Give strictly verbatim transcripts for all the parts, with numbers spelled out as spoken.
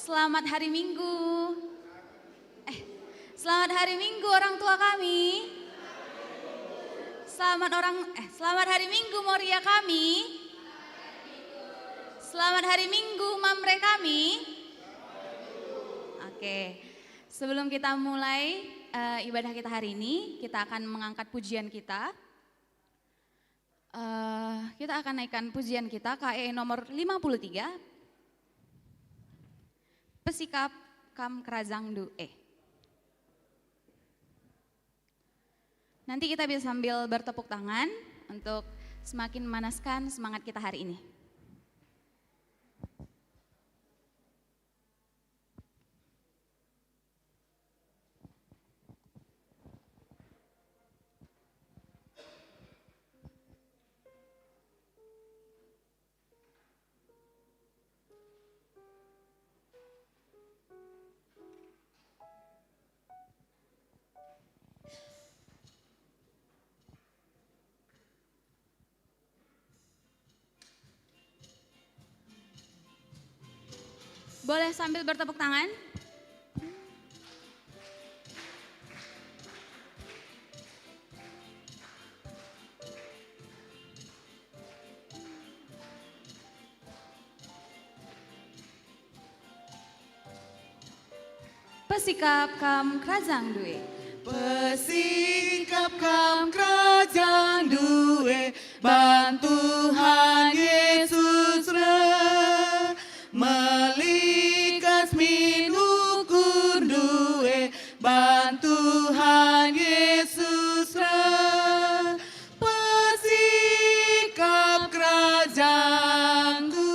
Selamat hari Minggu. Eh, selamat hari Minggu orang tua kami. Selamat orang eh selamat hari Minggu Moria kami. Selamat hari Minggu Mamre kami. Oke. Sebelum kita mulai eh, ibadah kita hari ini, kita akan mengangkat pujian kita. Eh, kita akan naikkan pujian kita, K E nomor lima puluh tiga. Pesikap kam kerajangndu e. Nanti kita bisa sambil bertepuk tangan untuk semakin memanaskan semangat kita hari ini. Boleh sambil bertepuk tangan? Pesikap kam kerajangndu e. Pesikap kam kerajangndu e, ban Tuhan Yesus reh. Melikas min ukurndu e, ban Tuhan Yesus reh. Pesikap kerajangndu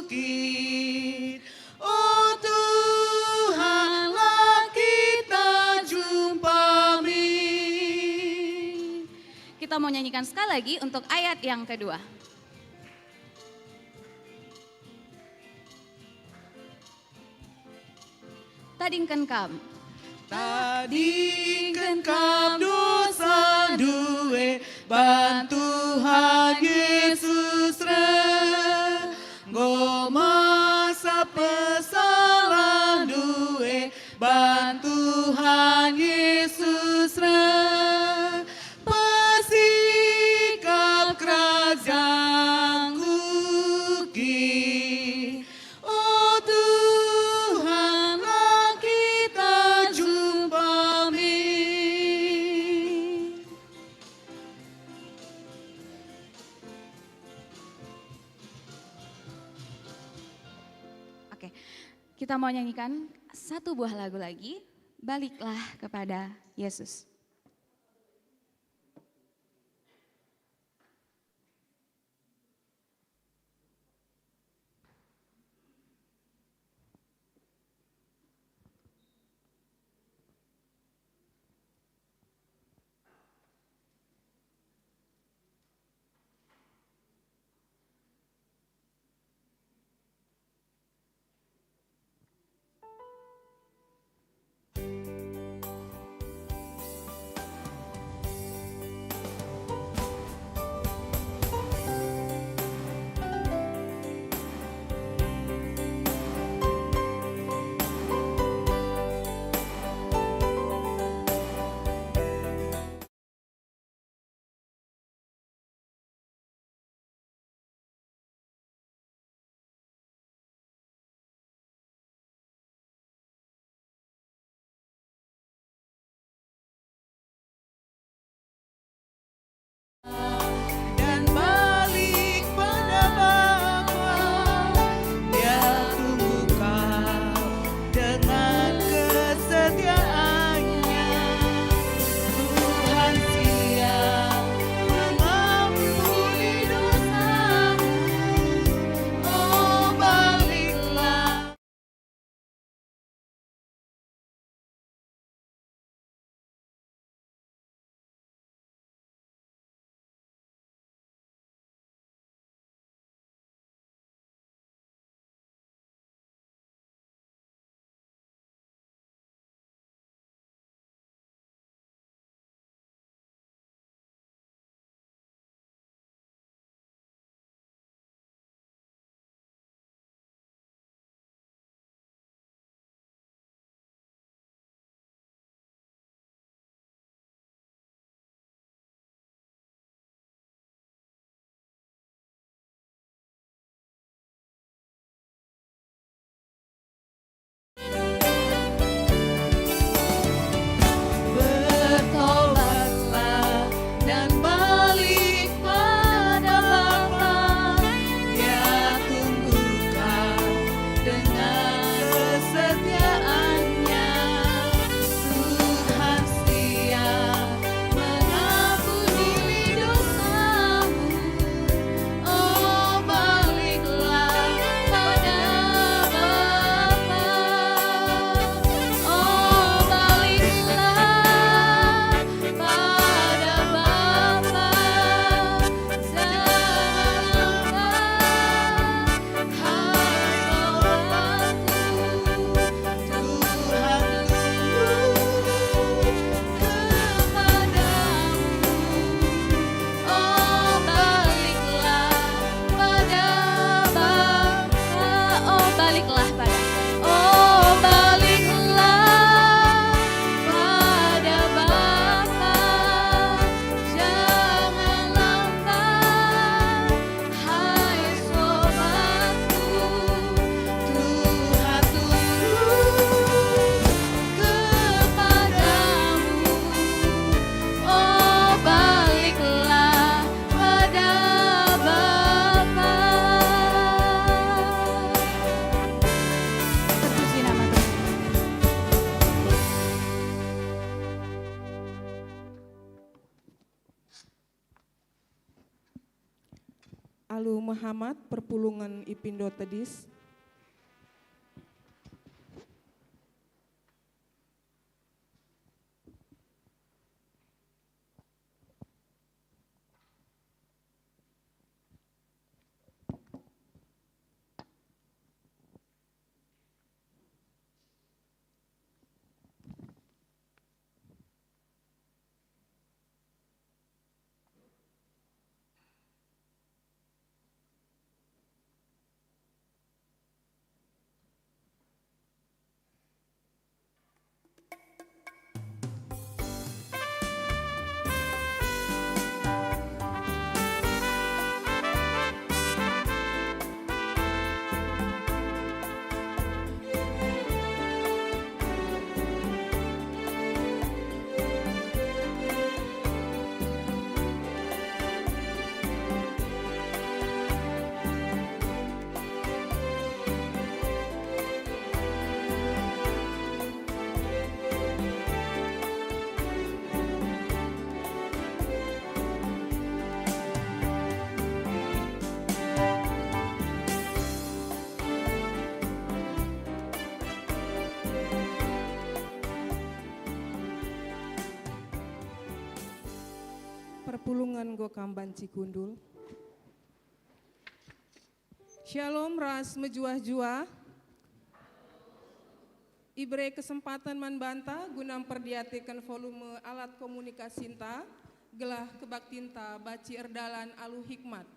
kin. O Tuhan, la kita jumpa min. Kita mau nyanyikan sekali lagi untuk ayat yang kedua. Tadingken kam. Tadingken kam dosandu e, ban Tuhan Yesus reh. Enggo masa pesalandu e, ban Tuhan Yesus reh. Pesikap kerajangndu kin. O Tuhan, la kita jumpa min. Oke, kita mau nyanyikan satu buah lagu lagi, Baliklah Kepada Yesus. Baliklah pada, oh, baliklah pada Bapa, jangan lambat, hai sobatku, Tuhan tunduk kepadamu. Oh, baliklah pada Bapa. Terpuji nama Tuhan. Alu mehamat perpulungen ipindo tedis. Perpulungen enggo kam banci kundul. Shalom ras mejuah-juah. Ibere kesempaten man banta guna mperdiateken volume alat komunikasinta, gelah kebaktinta banci erdalan alu hikmat.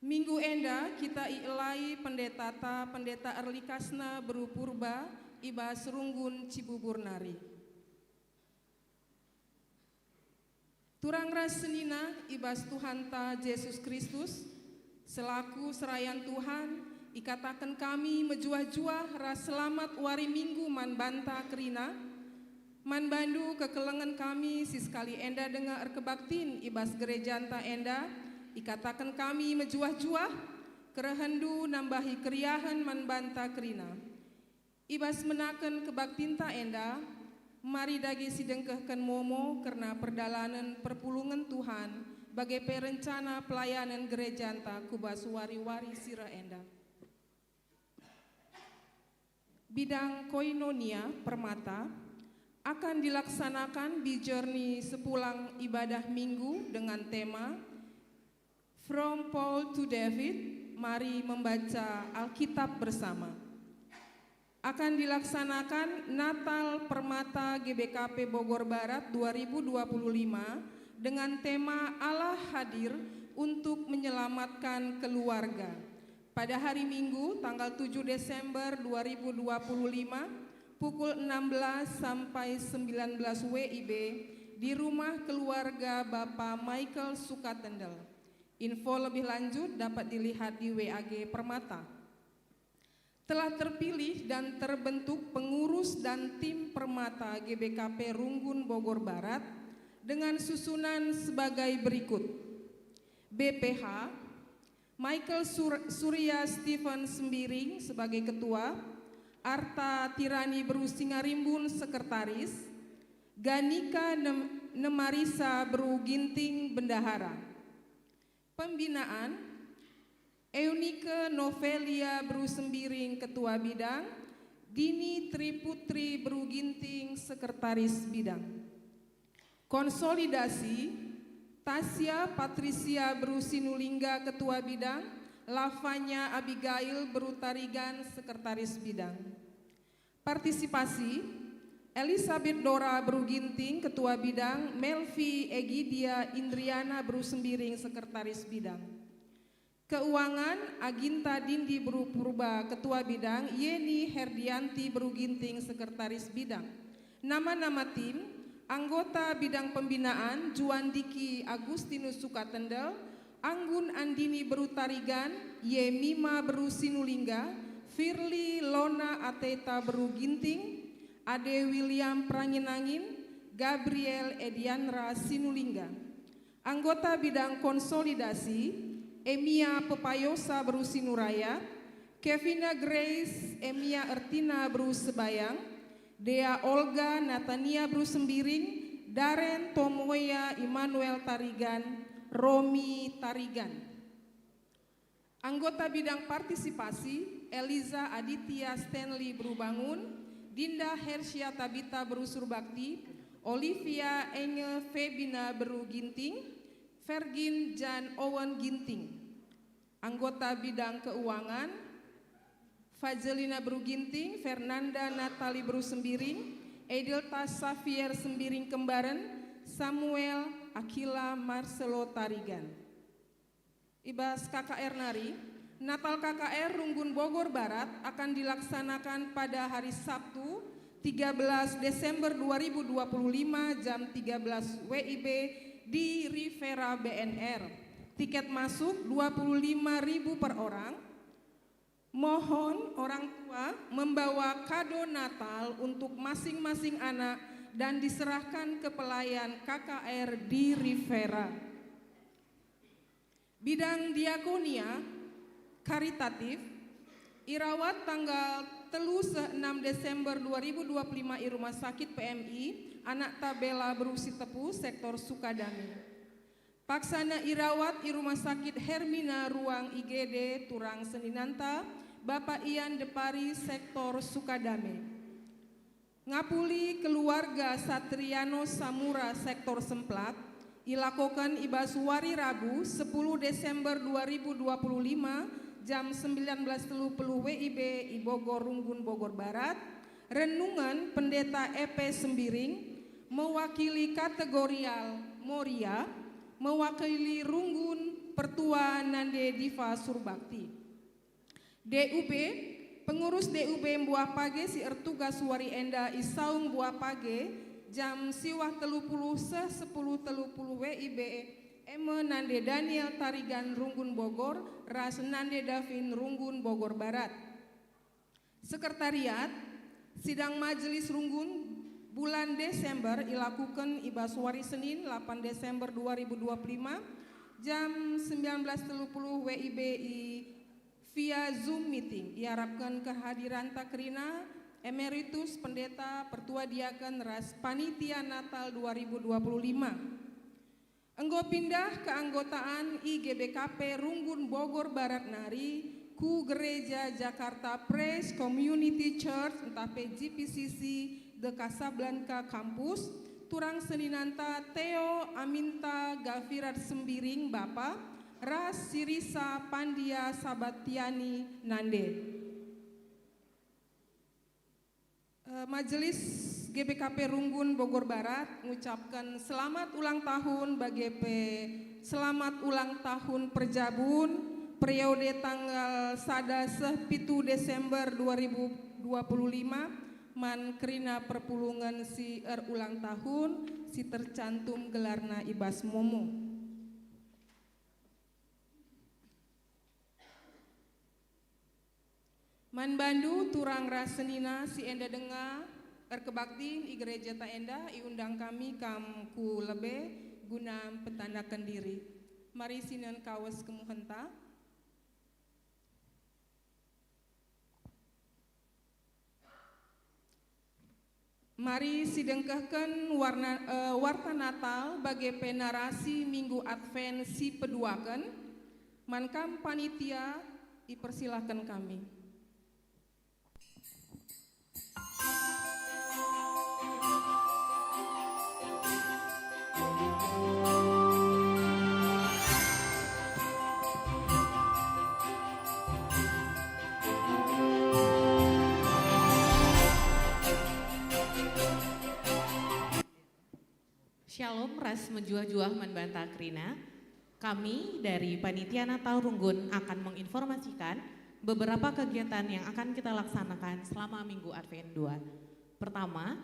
Minggu enda kita ielai pendetata, pendeta erlikasna Beru Purba i bas runggun Cibubur nari. Turang ras senina i bas Tuhanta Jesus Kristus, selaku serayan Tuhan, ikataken kami mejuah-juah ras selamat wari Minggu man banta kerina. Man bandu kekelengen kami si sekali enda denga erkebaktin i bas gerejanta enda, ikataken kami mejuah-juah, kerehenndu nambahi keriahen man banta kerina. I bas menaken kebaktinta enda, mari dage sidengkehken momo kerna perdalanen perpulungen Tuhan, bage pe rencana pelayanen gerejanta ku bas wari-wari si reh enda. Bidang Koinonia Permata akan dilaksanakan di Journey sepulang ibadah Minggu dengan tema From Paul to David, mari membaca Alkitab bersama. Akan dilaksanakan Natal Permata G B K P Bogor Barat dua ribu dua puluh lima dengan tema Allah Hadir untuk Menyelamatkan Keluarga. Pada hari Minggu, tanggal tujuh Desember dua ribu dua puluh lima, pukul enam belas sampai sembilan belas W I B, di rumah keluarga Bapa Michael Sukatendel. Info lebih lanjut dapat dilihat di W A G Permata. Telah terpilih dan terbentuk pengurus dan tim Permata G B K P Runggun Bogor Barat dengan susunan sebagai berikut: B P H, Michael Sur-, Surya Stephen Sembiring sebagai ketua, Arta Tirani Beru Singarimbun sekretaris, Ganika Nem-, Nemarisa Beru Ginting bendahara. Pembinaan, Eunike Novelia Beru Sembiring ketua bidang, Dini Triputri Beru Ginting sekretaris bidang. Konsolidasi, Tasya Patricia Beru Sinulingga ketua bidang, Lavanya Abigail Beru Tarigan sekretaris bidang. Partisipasi, Elisabeth Dora Beru Ginting ketua bidang, Melvi Egidia Indriana Beru Sembiring sekretaris bidang. Keuangan, Aginta Dindi beru Purba, Ketua Bidang, Yeni Herdianti beru Ginting, Sekretaris Bidang. Nama-nama tim: anggota bidang pembinaan, Juandiki Agustinus Sukatendel, Anggun Andini beru Tarigan, Yemima beru Sinulingga, Firly Lona Ateta beru Ginting, Ade William Perangin-angin, Gabriel Edianra Sinulingga. Anggota bidang konsolidasi: Emia Pepayosa beru Sinuraya, Kevina Grace, Emia Ertina beru Sebayang, Dea Olga, Natania beru Sembiring, Daren Tomoya, Immanuel Tarigan, Romi Tarigan. Anggota bidang partisipasi: Eliza Aditya Stanley beru Bangun, Dinda Hersia Tabita beru Surbakti, Olivia Enge Febina beru Ginting, Fergin Jan Owen Ginting. Anggota bidang keuangan: Fajelina beru Ginting, Fernanda Natali beru Sembiring, Edelta Xavier Sembiring Kembaren, Samuel Akila Marcelo Tarigan. I bas K K R nari, Natal K K R Runggun Bogor Barat akan dilaksanakan pada hari Sabtu, tiga belas Desember dua ribu dua puluh lima, jam tiga belas W I B di Rivera B N R. Tiket masuk dua puluh lima ribu per orang. Mohon orang tua membawa kado Natal untuk masing-masing anak dan diserahkan ke pelayan K K R di Rivera. Bidang diakonia karitatif, irawat tanggal telu seh enam Desember dua ribu dua puluh lima i Rumah Sakit P M I, anakta Bella beru Sitepu, sektor Sukadame. Paksana irawat i Rumah Sakit Hermina Ruang I G D, turang seninanta, Bapa Ian Depari, sektor Sukadame. Ngapuli keluarga Satriano Samura, sektor Semplak, ilakoken i bas wari Rabu, sepuluh Desember dua ribu dua puluh lima, jam sembilan belas telu puluh W I B i Bogor Runggun, Bogor Barat. Renungen Pendeta E P Sembiring, mewakili kategorial Moria, mewakili Runggun, Pertua Nande Diva Surbakti. D U B, pengurus D U B Mbuah Page si ertugas wari enda i Saung Mbuah Page, jam siwah telu puluh seh sepuluh telu puluh W I B, e me Nande Daniel Tarigan Runggun Bogor ras Nande Davin Runggun Bogor Barat. Sekretariat, sidang majelis runggun bulan Desember ilakuken i bas wari Senin, delapan Desember dua ribu dua puluh lima, jam sembilan belas telu puluh W I B i via Zoom meeting. Iarapken kehadiranta kerina Emeritus Pendeta, Pertua Diaken, ras Panitia Natal dua ribu dua puluh lima. Enggo pindah keanggotaan i G B K P Runggun Bogor Barat nari ku Gereja Jakarta Praise Community Church ntah pe G P C C The Casablanca Campus, turang seninanta Theo Aminta Gavirat Sembiring bapa, ras Sirisa Pandia Sabatiani nande. Eh, Majelis G B K P Runggun Bogor Barat ngucapken selamat ulang tahun bage pe selamat ulang tahun perjabun periode tanggal sada seh pitu Desember dua ribu dua puluh lima man kerina perpulungen si erulang tahun si tercantum gelarna i bas mumu. Man bandu turang ras senina si enda denga erkebaktin i gerejata enda, iundang kami kam ku lebe guna mpetandaken diri. Mari sinen kawes kemuhenta. Mari sidengkehken warna, eh, warta Natal bage pe narasi Minggu Advent si peduaken. Man kam panitia, ipersilaken kami. Shalom ras mejuah-juah man banta kerina. Kami dari Panitia Natal Runggun akan menginformasikan beberapa kegiatan yang akan kita laksanakan selama Minggu Advent dua. Pertama,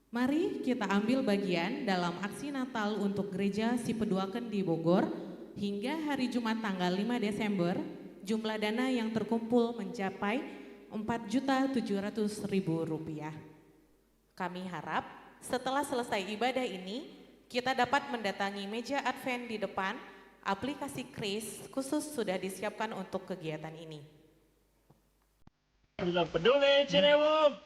mari kita ambil bagian dalam aksi Natal untuk gereja si peduaken di Bogor. Hingga hari Jumat tanggal lima Desember, jumlah dana yang terkumpul mencapai empat juta tujuh ratus ribu rupiah. Kami harap setelah selesai ibadah ini, kita dapat mendatangi meja Advent di depan. Aplikasi kris khusus sudah disiapkan untuk kegiatan ini. Peduli Ciliwung.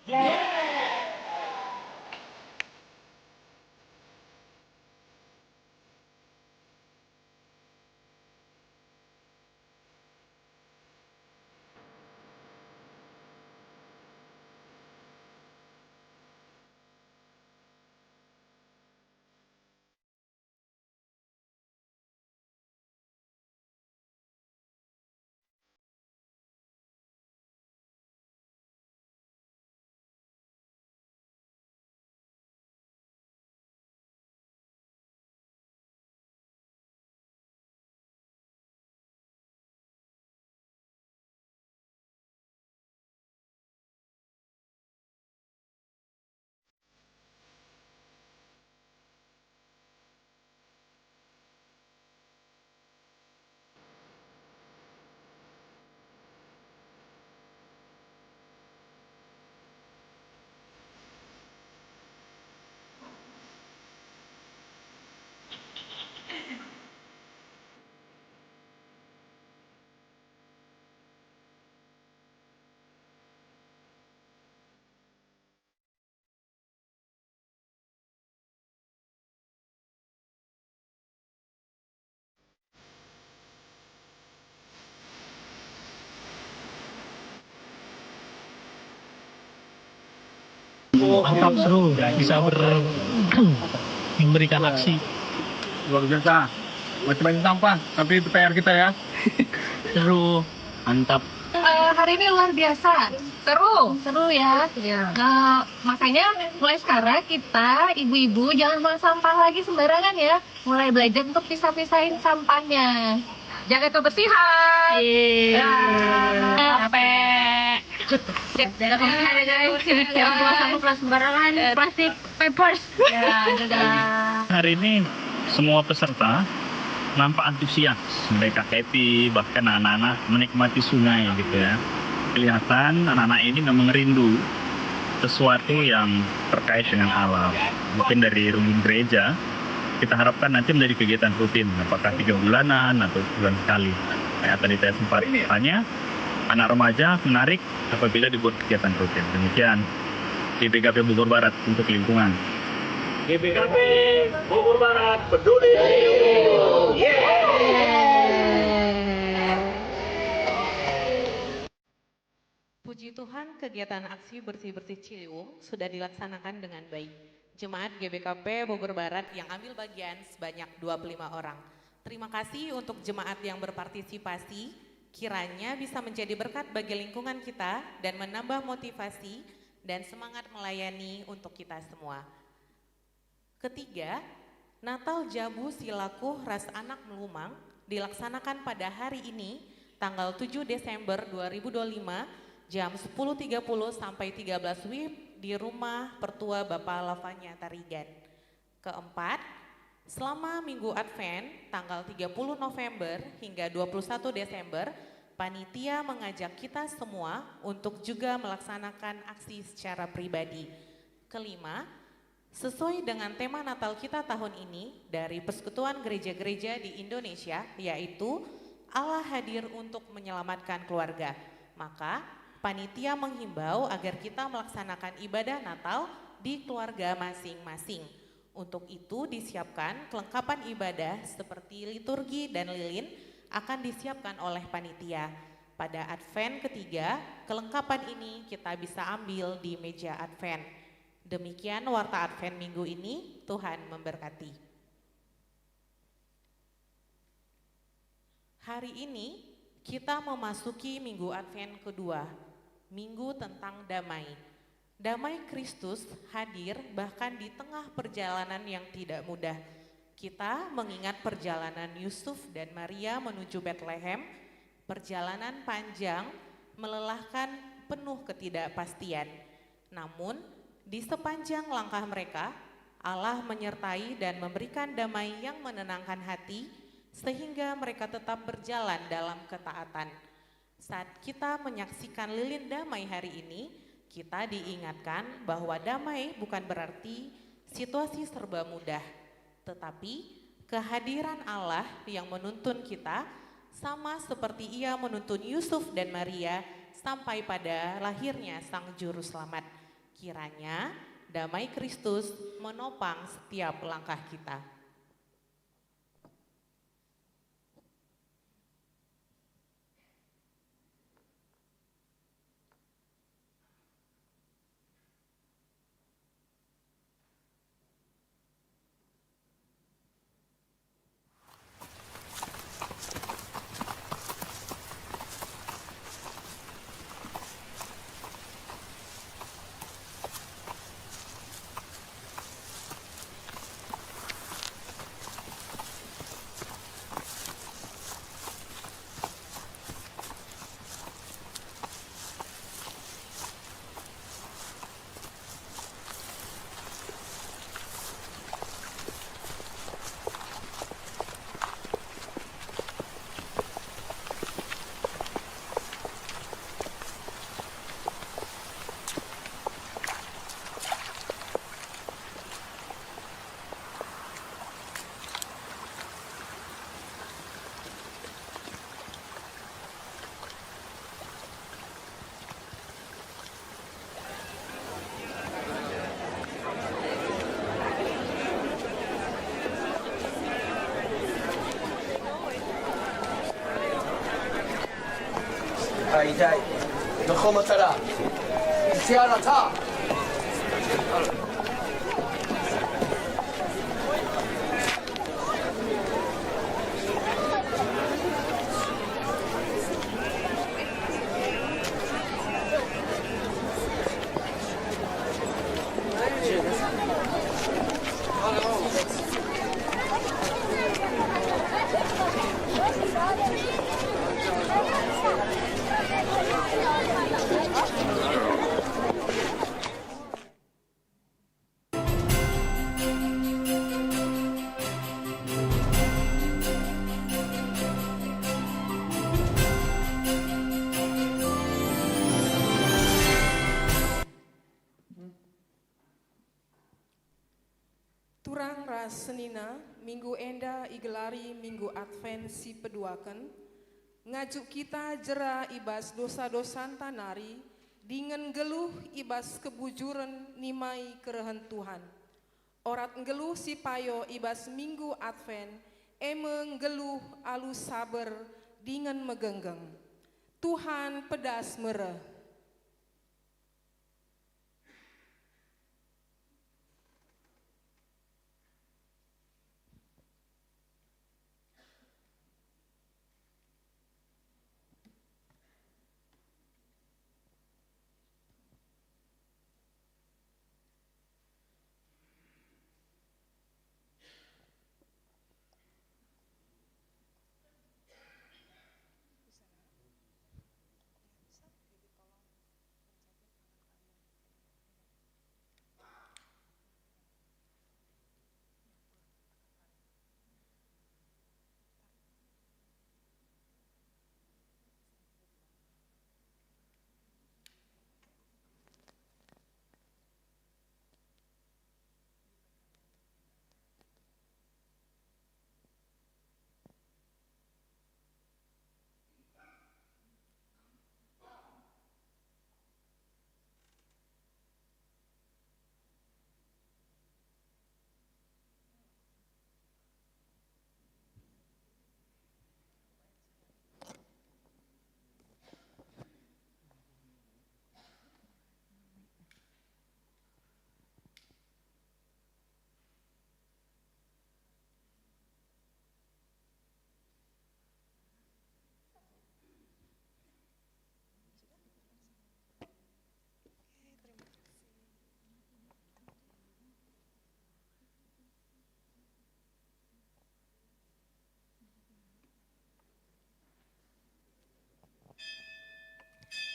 Mantap, seru, bisa ber-, memberikan aksi. Luar biasa. Macam-macam sampah, tapi itu P R kita ya. Seru, mantap. Eh, hari ini luar biasa. Seru. Seru ya. Iya. Eh, makanya mulai sekarang kita ibu-ibu jangan buang sampah lagi sembarangan ya. Mulai belajar untuk pisah-pisahin sampahnya. Jaga kebersihan. Iya. Ya. Capek. Jangan buang sampah sembarangan, plastik, papers. Ya, dadah. Hari ini semua peserta nampak antusias, mereka happy, bahkan anak-anak menikmati sungai gitu ya. Kelihatan anak-anak ini memang rindu sesuatu yang terkait dengan alam. Mungkin dari rumpun gereja, kita harapkan nanti menjadi kegiatan rutin, apakah tiga bulanan atau sebulan sekali. Kayak tadi saya sempat tanya, anak remaja menarik apabila dibuat kegiatan rutin. Demikian G B K P Bogor Barat untuk lingkungan. G B K P Bogor Barat peduli. Puji Tuhan, kegiatan aksi bersih-bersih Ciliwung sudah dilaksanakan dengan baik. Jemaat G B K P Bogor Barat yang ambil bagian sebanyak dua puluh lima orang. Terima kasih untuk jemaat yang berpartisipasi. Kiranya bisa menjadi berkat bagi lingkungan kita dan menambah motivasi dan semangat melayani untuk kita semua. Ketiga, Natal Jabu Silaku ras Anak Melumang dilaksanakan pada hari ini, tanggal tujuh Desember dua ribu dua puluh lima, jam sepuluh tiga puluh sampai tiga belas W I B di Rumah Pertua Bapa Lavanya Tarigan. Keempat, selama Minggu Advent, tanggal tiga puluh November hingga dua puluh satu Desember, panitia mengajak kita semua untuk juga melaksanakan aksi secara pribadi. Kelima, sesuai dengan tema Natal kita tahun ini dari Persekutuan Gereja-Gereja di Indonesia, yaitu Allah hadir untuk menyelamatkan keluarga, maka panitia menghimbau agar kita melaksanakan ibadah Natal di keluarga masing-masing. Untuk itu disiapkan kelengkapan ibadah seperti liturgi dan lilin akan disiapkan oleh panitia. Pada Advent ketiga, kelengkapan ini kita bisa ambil di meja Advent. Demikian Warta Advent minggu ini, Tuhan memberkati. Hari ini kita memasuki Minggu Advent kedua, Minggu tentang damai. Damai Kristus hadir bahkan di tengah perjalanan yang tidak mudah. Kita mengingat perjalanan Yusuf dan Maria menuju Betlehem, perjalanan panjang, melelahkan, penuh ketidakpastian. Namun, di sepanjang langkah mereka, Allah menyertai dan memberikan damai yang menenangkan hati, sehingga mereka tetap berjalan dalam ketaatan. Saat kita menyaksikan Lilin Damai hari ini, kita diingatkan bahwa damai bukan berarti situasi serba mudah, tetapi kehadiran Allah yang menuntun kita, sama seperti Ia menuntun Yusuf dan Maria sampai pada lahirnya Sang Juru Selamat. Kiranya damai Kristus menopang setiap langkah kita. Ai, dai. Doho matara. Siara ta. Turang ras senina, minggu enda igelari Minggu Advent si peduaken, ngajuk kita jera i bas dosa-dosanta nari, dingen nggeluh i bas kebujuren nimai kerehen Tuhan. Orat nggeluh si payo i bas Minggu Advent, e me nggeluh alu saber dingen megenggeng. Tuhan pedas mereh.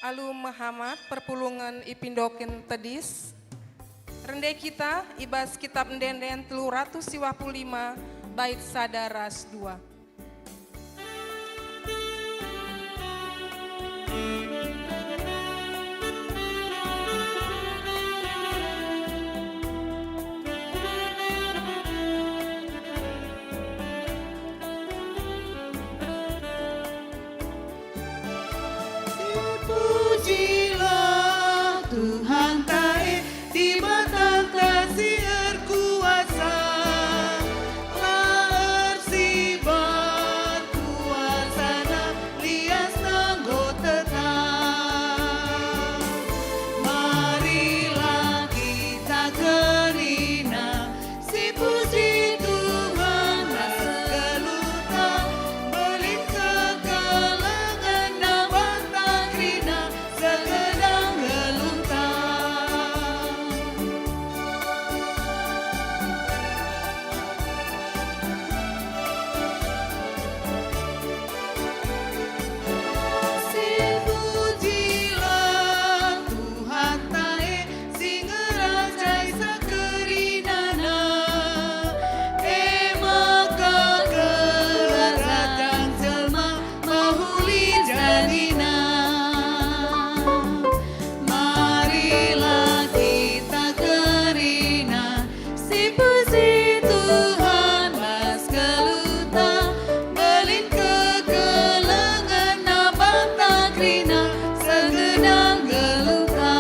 Alu mehamat perpulungen ipindoken tedis, rende kita i bas Kitap Ende-enden telu ratus siwah puluh lima, bait sada ras dua. Pujilah Tuhanta, e Dibatanta si erkuasa, la ersibar kuasaNa, liasNa enggo tetap. Marilah kita kerina, sipuji Tuhan ras geluhta, mbelin kekelengenNa banta kerina segenap geluhta. Sipujilah Tuhanta, e si ngerajaisa kerinana, e maka gelar rajang jelma mehuli janina. Marilah kita kerina, sipuji Tuhan ras geluhta, mbelin kekelengenNa banta kerina segenap geluhta.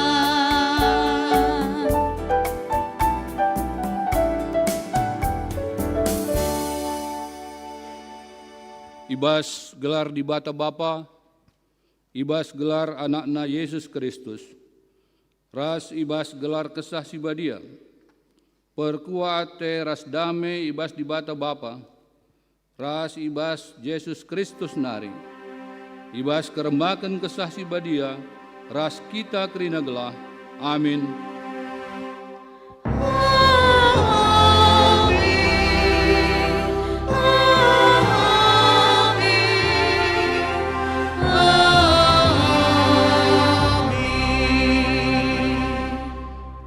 I bas gelar Dibata Bapa, i bas gelar AnakNa Jesus Kristus, ras i bas gelar Kesah Si Badia, perkuah ate ras dame i bas Dibata Bapa, ras i bas Jesus Kristus nari, i bas kerembaken Kesah Si Badia, ras kita kerina gelah. Amin.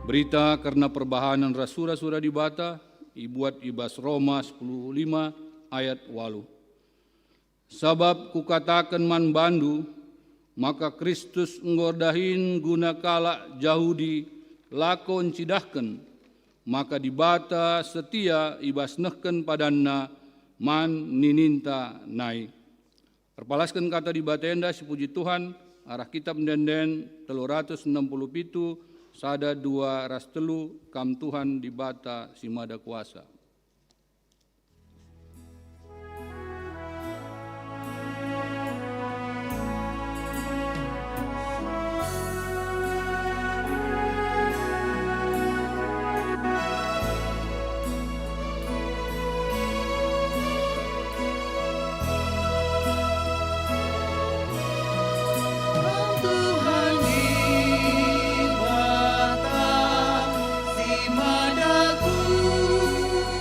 Berita kerna perbahanen ras sura-sura Dibata ibuat i bas Roma sepuluh lima ayat waluh. Sabap kukataken man bandu, maka Kristus enggo erdahin guna kalak Jahudi lako ncidahken, maka Dibata setia i bas nehken padanNa man nininta nai. Erpalasken kata Dibata enda, sipuji Tuhan, arah Kitap Ende-enden telu ratus enem puluh pitu, sada, dua, ras telu, Kam Tuhan Dibata si Mada Kuasa. Tuhan Dibata si Mada Kuasa.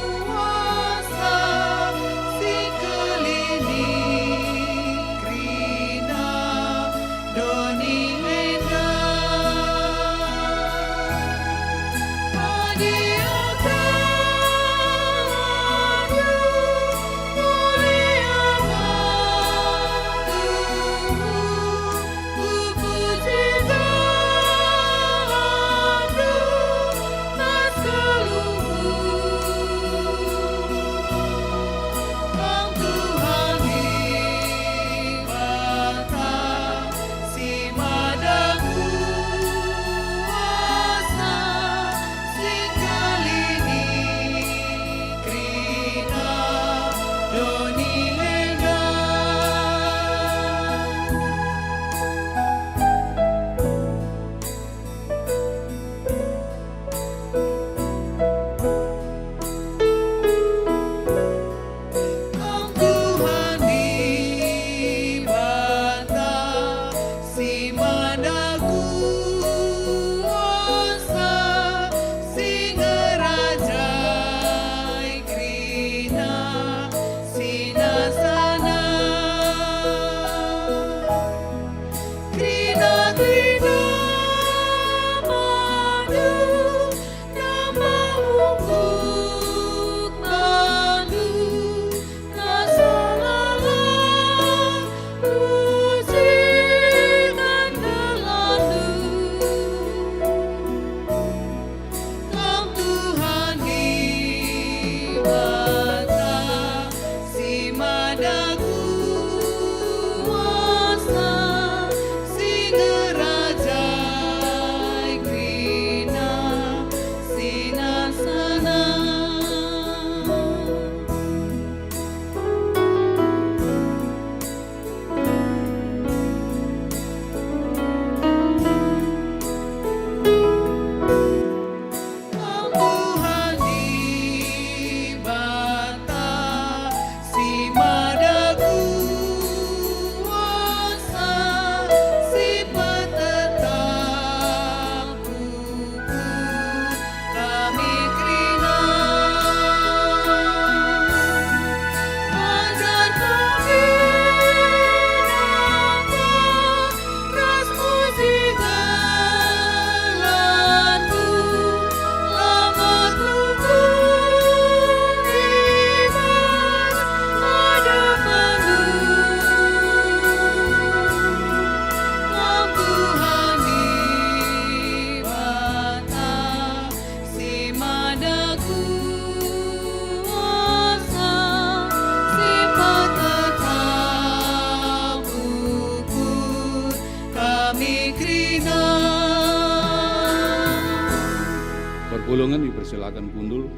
Golongan dipersilakan kundul.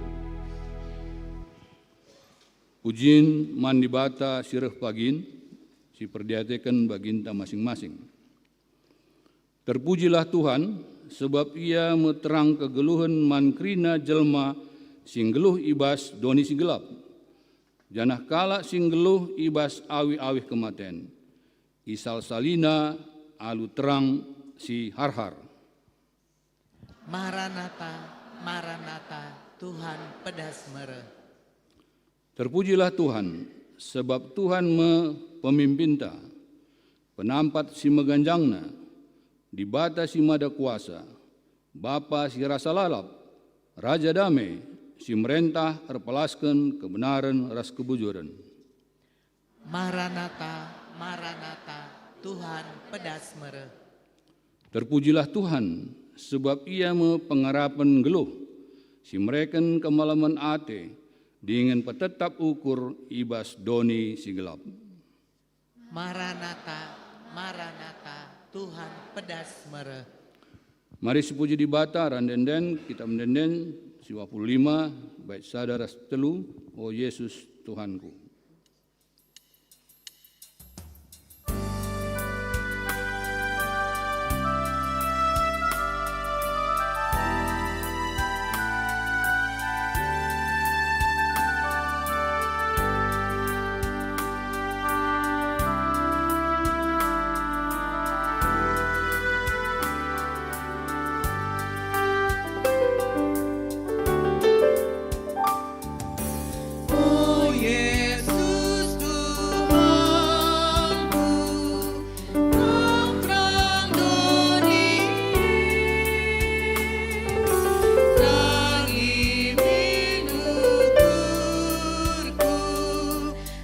Pujin man Dibata si reh pagin, si perdiateken baginta masing-masing. Terpujilah Tuhan, sebab Ia me terang kegeluhen man kerina jelma si nggeluh i bas doni si gelap, janah kalak si nggeluh i bas awih-awih kematen. Isalsalina alu terang si harhar. Maranata, Maranata, Tuhan pedas mereh. Terpujilah Tuhan, sebab Tuhan me pemimpinta, penampat si meganjangna, Dibata si mada kuasa, Bapa si rasa lalap, Raja dame, si merentah erpelasken kebenaren ras kebujuren. Maranata, Maranata, Tuhan pedas mereh. Terpujilah Tuhan, sebab Ia me pengarapen nggeluh, si mereken kemalemen ate, dingen petetap ukur i bas doni si gelap. Maranata, Maranata, Tuhan pedas mereh. Mari sipuji Dibata, rande-enden, Kitab Ende-enden, siwah puluh lima, bait sada ras telu, O Yesus, Tuhanku. O Yesus Tuhanku, terang-terang doni, terang imin ukurku,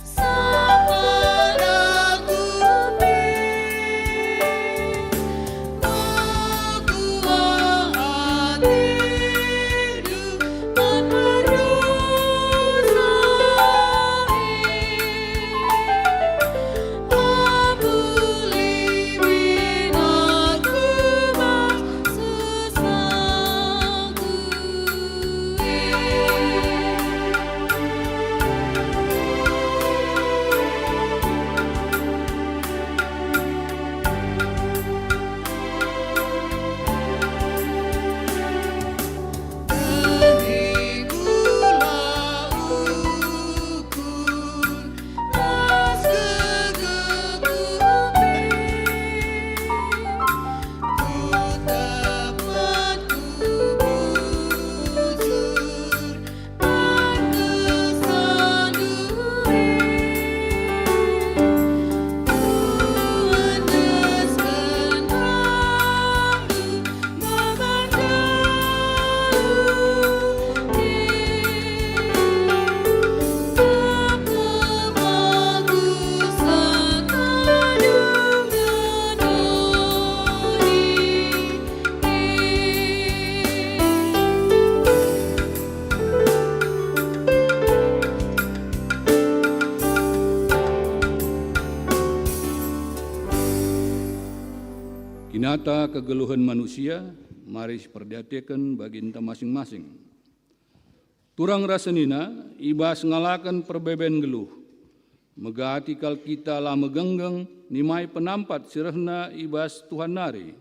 sapa aku pe. Kinata kegeluhen manusia, mari siperdiateken baginta masing-masing. Turang ras senina, i bas ngalaken perbeben nggeluh, megati kal kita la megenggeng nimai penampat si rehna i bas Tuhan nari.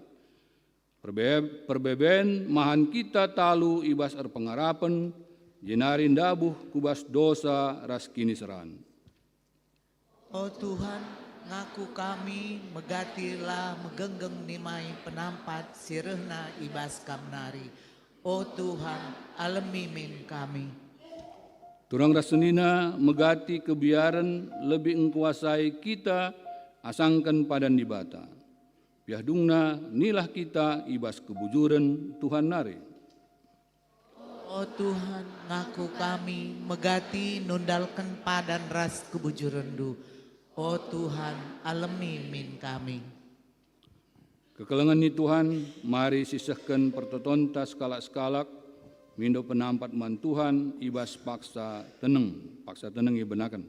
Perbe-, perbeben mahan kita talu i bas erpengarapen, jenari ndabuh ku bas dosa ras kiniseran. O Tuhan, ngaku kami megati la megenggeng nimai penampat si rehna i bas Kam nari. O Tuhan, alemi min kami. Turang ras senina, megati kebiaren lebih engkuasai kita asangken padan Dibata. Piah dungna nilah kita i bas kebujuren Tuhan nari. O Tuhan, ngaku kami megati nundalken padan ras kebujurenNdu. O Tuhan, alemi min kami. Kekelengen ni Tuhan, mari sisehken pertotonta sekalak-sekalak, mindo penampat man Tuhan i bas paksa teneng, paksa teneng ibenaken.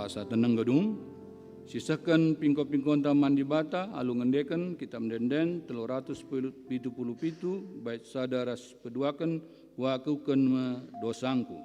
Asa teneng gedung, sisehken pingko-pingkonta man Dibata alu ngendeken Kitap Ende-enden telu ratus pitu puluh pitu, bait sada ras peduaken, "Kuakuken me dosangku."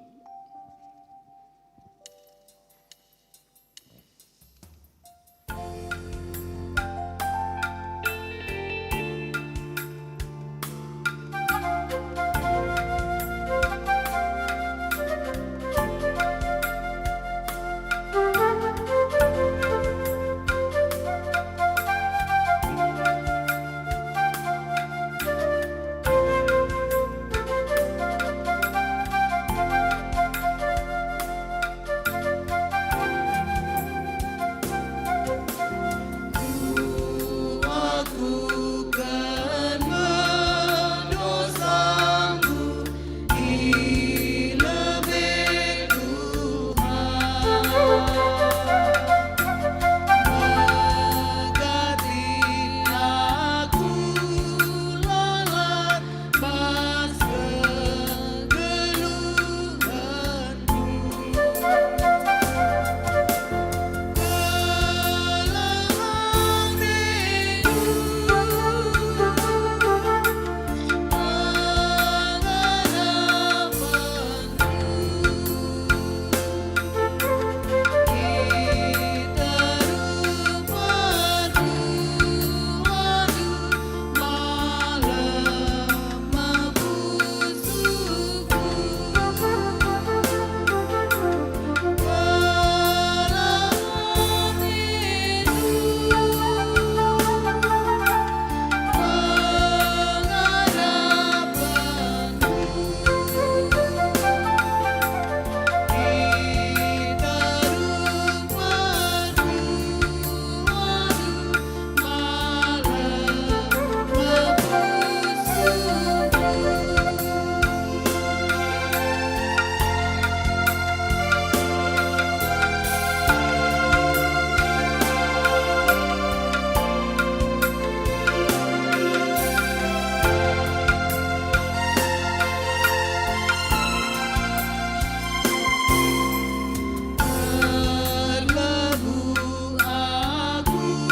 Erlebuh aku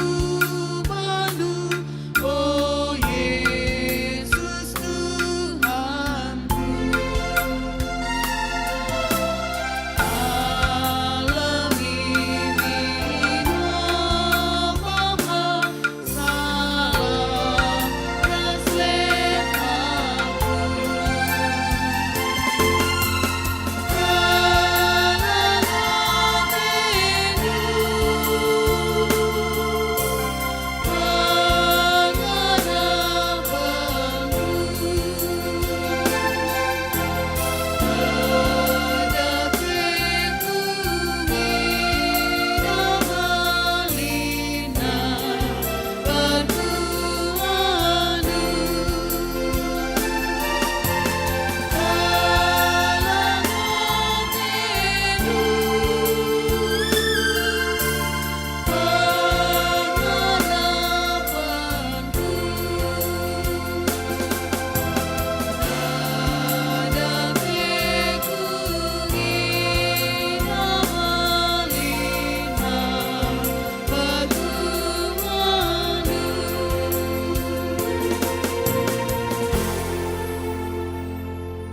bandu, o Yesus Tuhanku. Alemi mino pema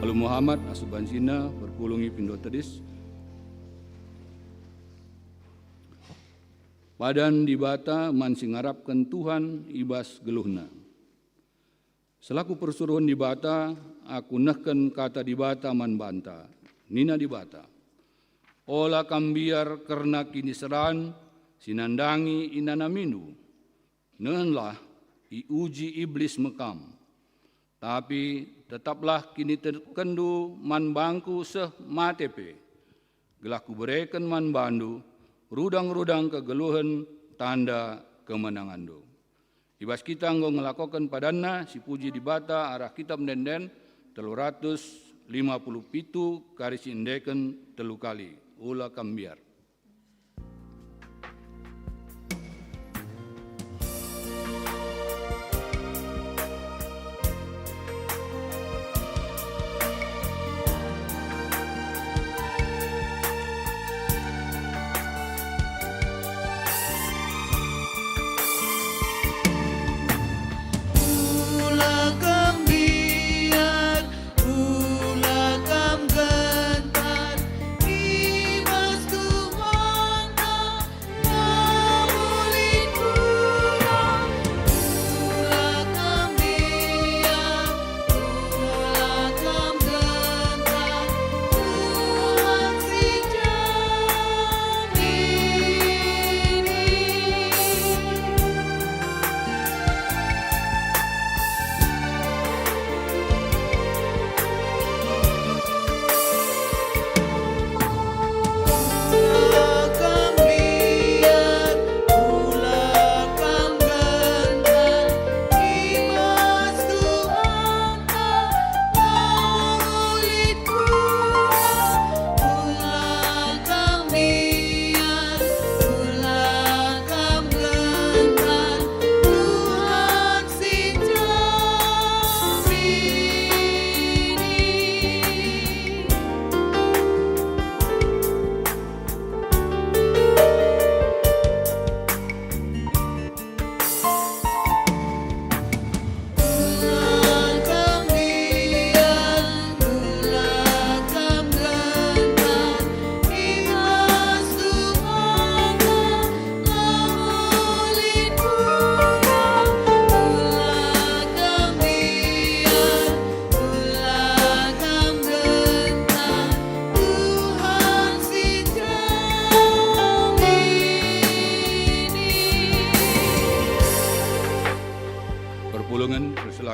Alu Muhammad, asup banci perpulung i pindo tedis. Padan Dibata man si ngarapken Tuhan i bas geluhna. Selaku persuruhen Dibata, aku nehken kata Dibata man banta. Nina Dibata, "Ola kam mbiar kerna kiniseran si nandangi inanamindu. Nehenlah, iuji Iblis me kam. Tapi tetaplah kinitekenndu man bangKu seh mate pe, gelah Kubereken man bandu rudang-rudang kegeluhen tanda kemenanganndu." I bas kita enggo ngelakoken padanna si puji Dibata arah Kitap Ende-enden telu ratus lima puluh pitu kari si endeken telu kali, "Ola kam mbiar."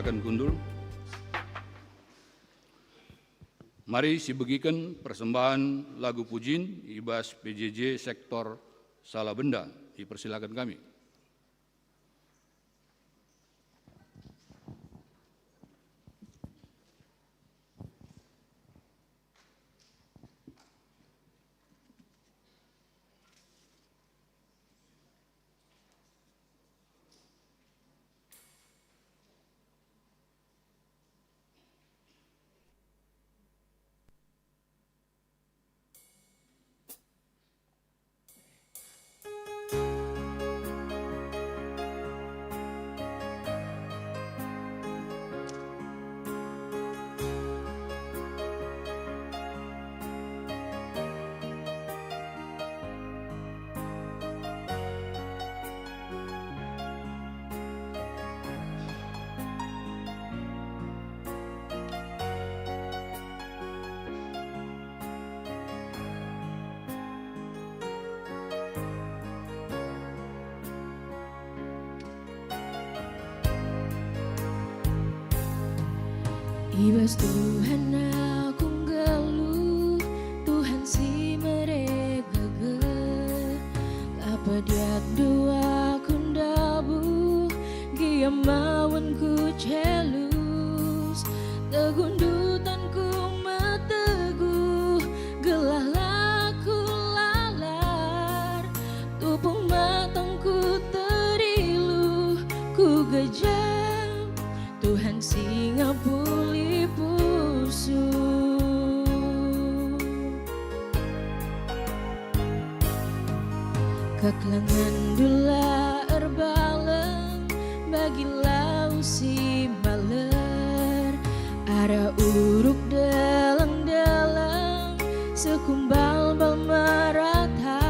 Akan kundul. Mari sibegiken persembahan lagu pujin i bas P J J sektor Salabenda. Dipersilakan kami. I bas Tuhan aku nggeluh, Tuhan si mere gegeh. La pediat dua ku ndabuh, gia mawen ku celus. Teguhndu tanku meteguh, gelah la ku lalar. Tupung matangku teriluh, ku gejam, Tuhan si ngapuli pusuh. Kekelengendu la erbaleng bagi lau si mbaler, arah uruk deleng-deleng, sekumbal-mbal merata.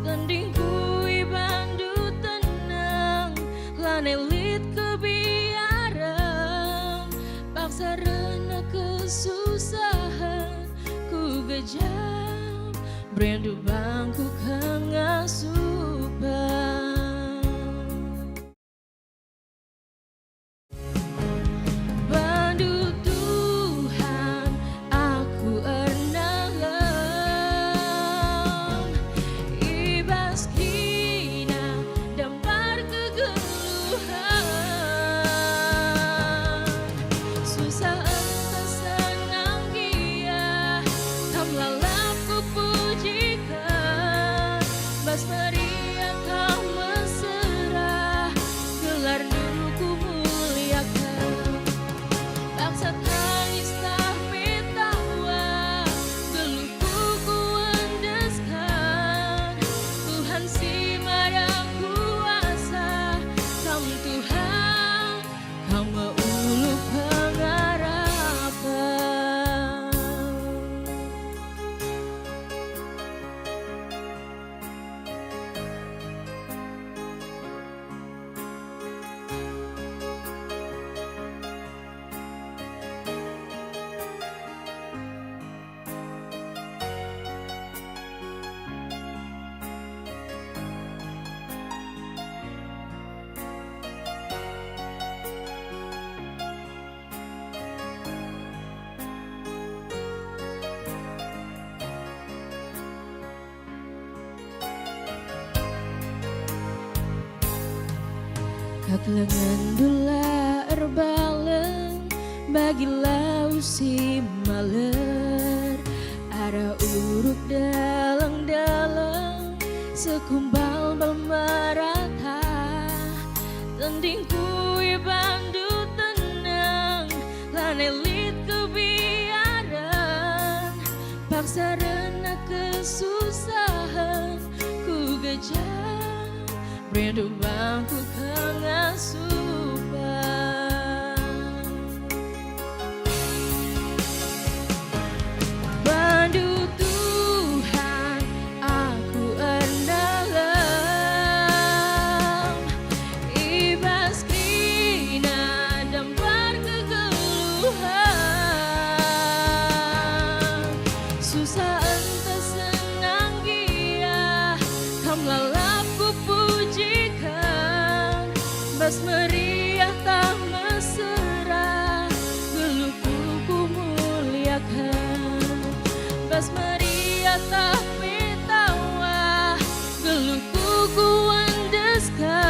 Tendingku ibandu tenang, lanai lit kebiaren, paksa rena kesusahen, ku gejam, berindu bangku kengasupen. Bandu Tuhan, aku ernalem, i bas kina dampar kegeluhen. Susah ntah senang gia, Kam lalap kupujiken, bas meriah Kam mesera, gelarNdu kumuliaken. Paksa tangis tah pe tawa, geluhku kuendesken. Tuhan si mada kuasa, Kam Tuhan, Kam me ulu pengarapen. KekelengenNdu la erbaleng bagi lau si maler, arah uruk deleng-deleng, sekumbal-mbal merata. Tendingku ibanNdu tenang, lanai lit kebiaren, paksa rena kesusahen, ku gejam, berindu bangku kengasupen. Bandu Tuhan, aku ernalem, i bas kina dampar kegeluhen. Susah ntah senang gia, Kam lalap kupujiken, bas meriah tah Meriah tah pe tawah, geluhku kuendeskan.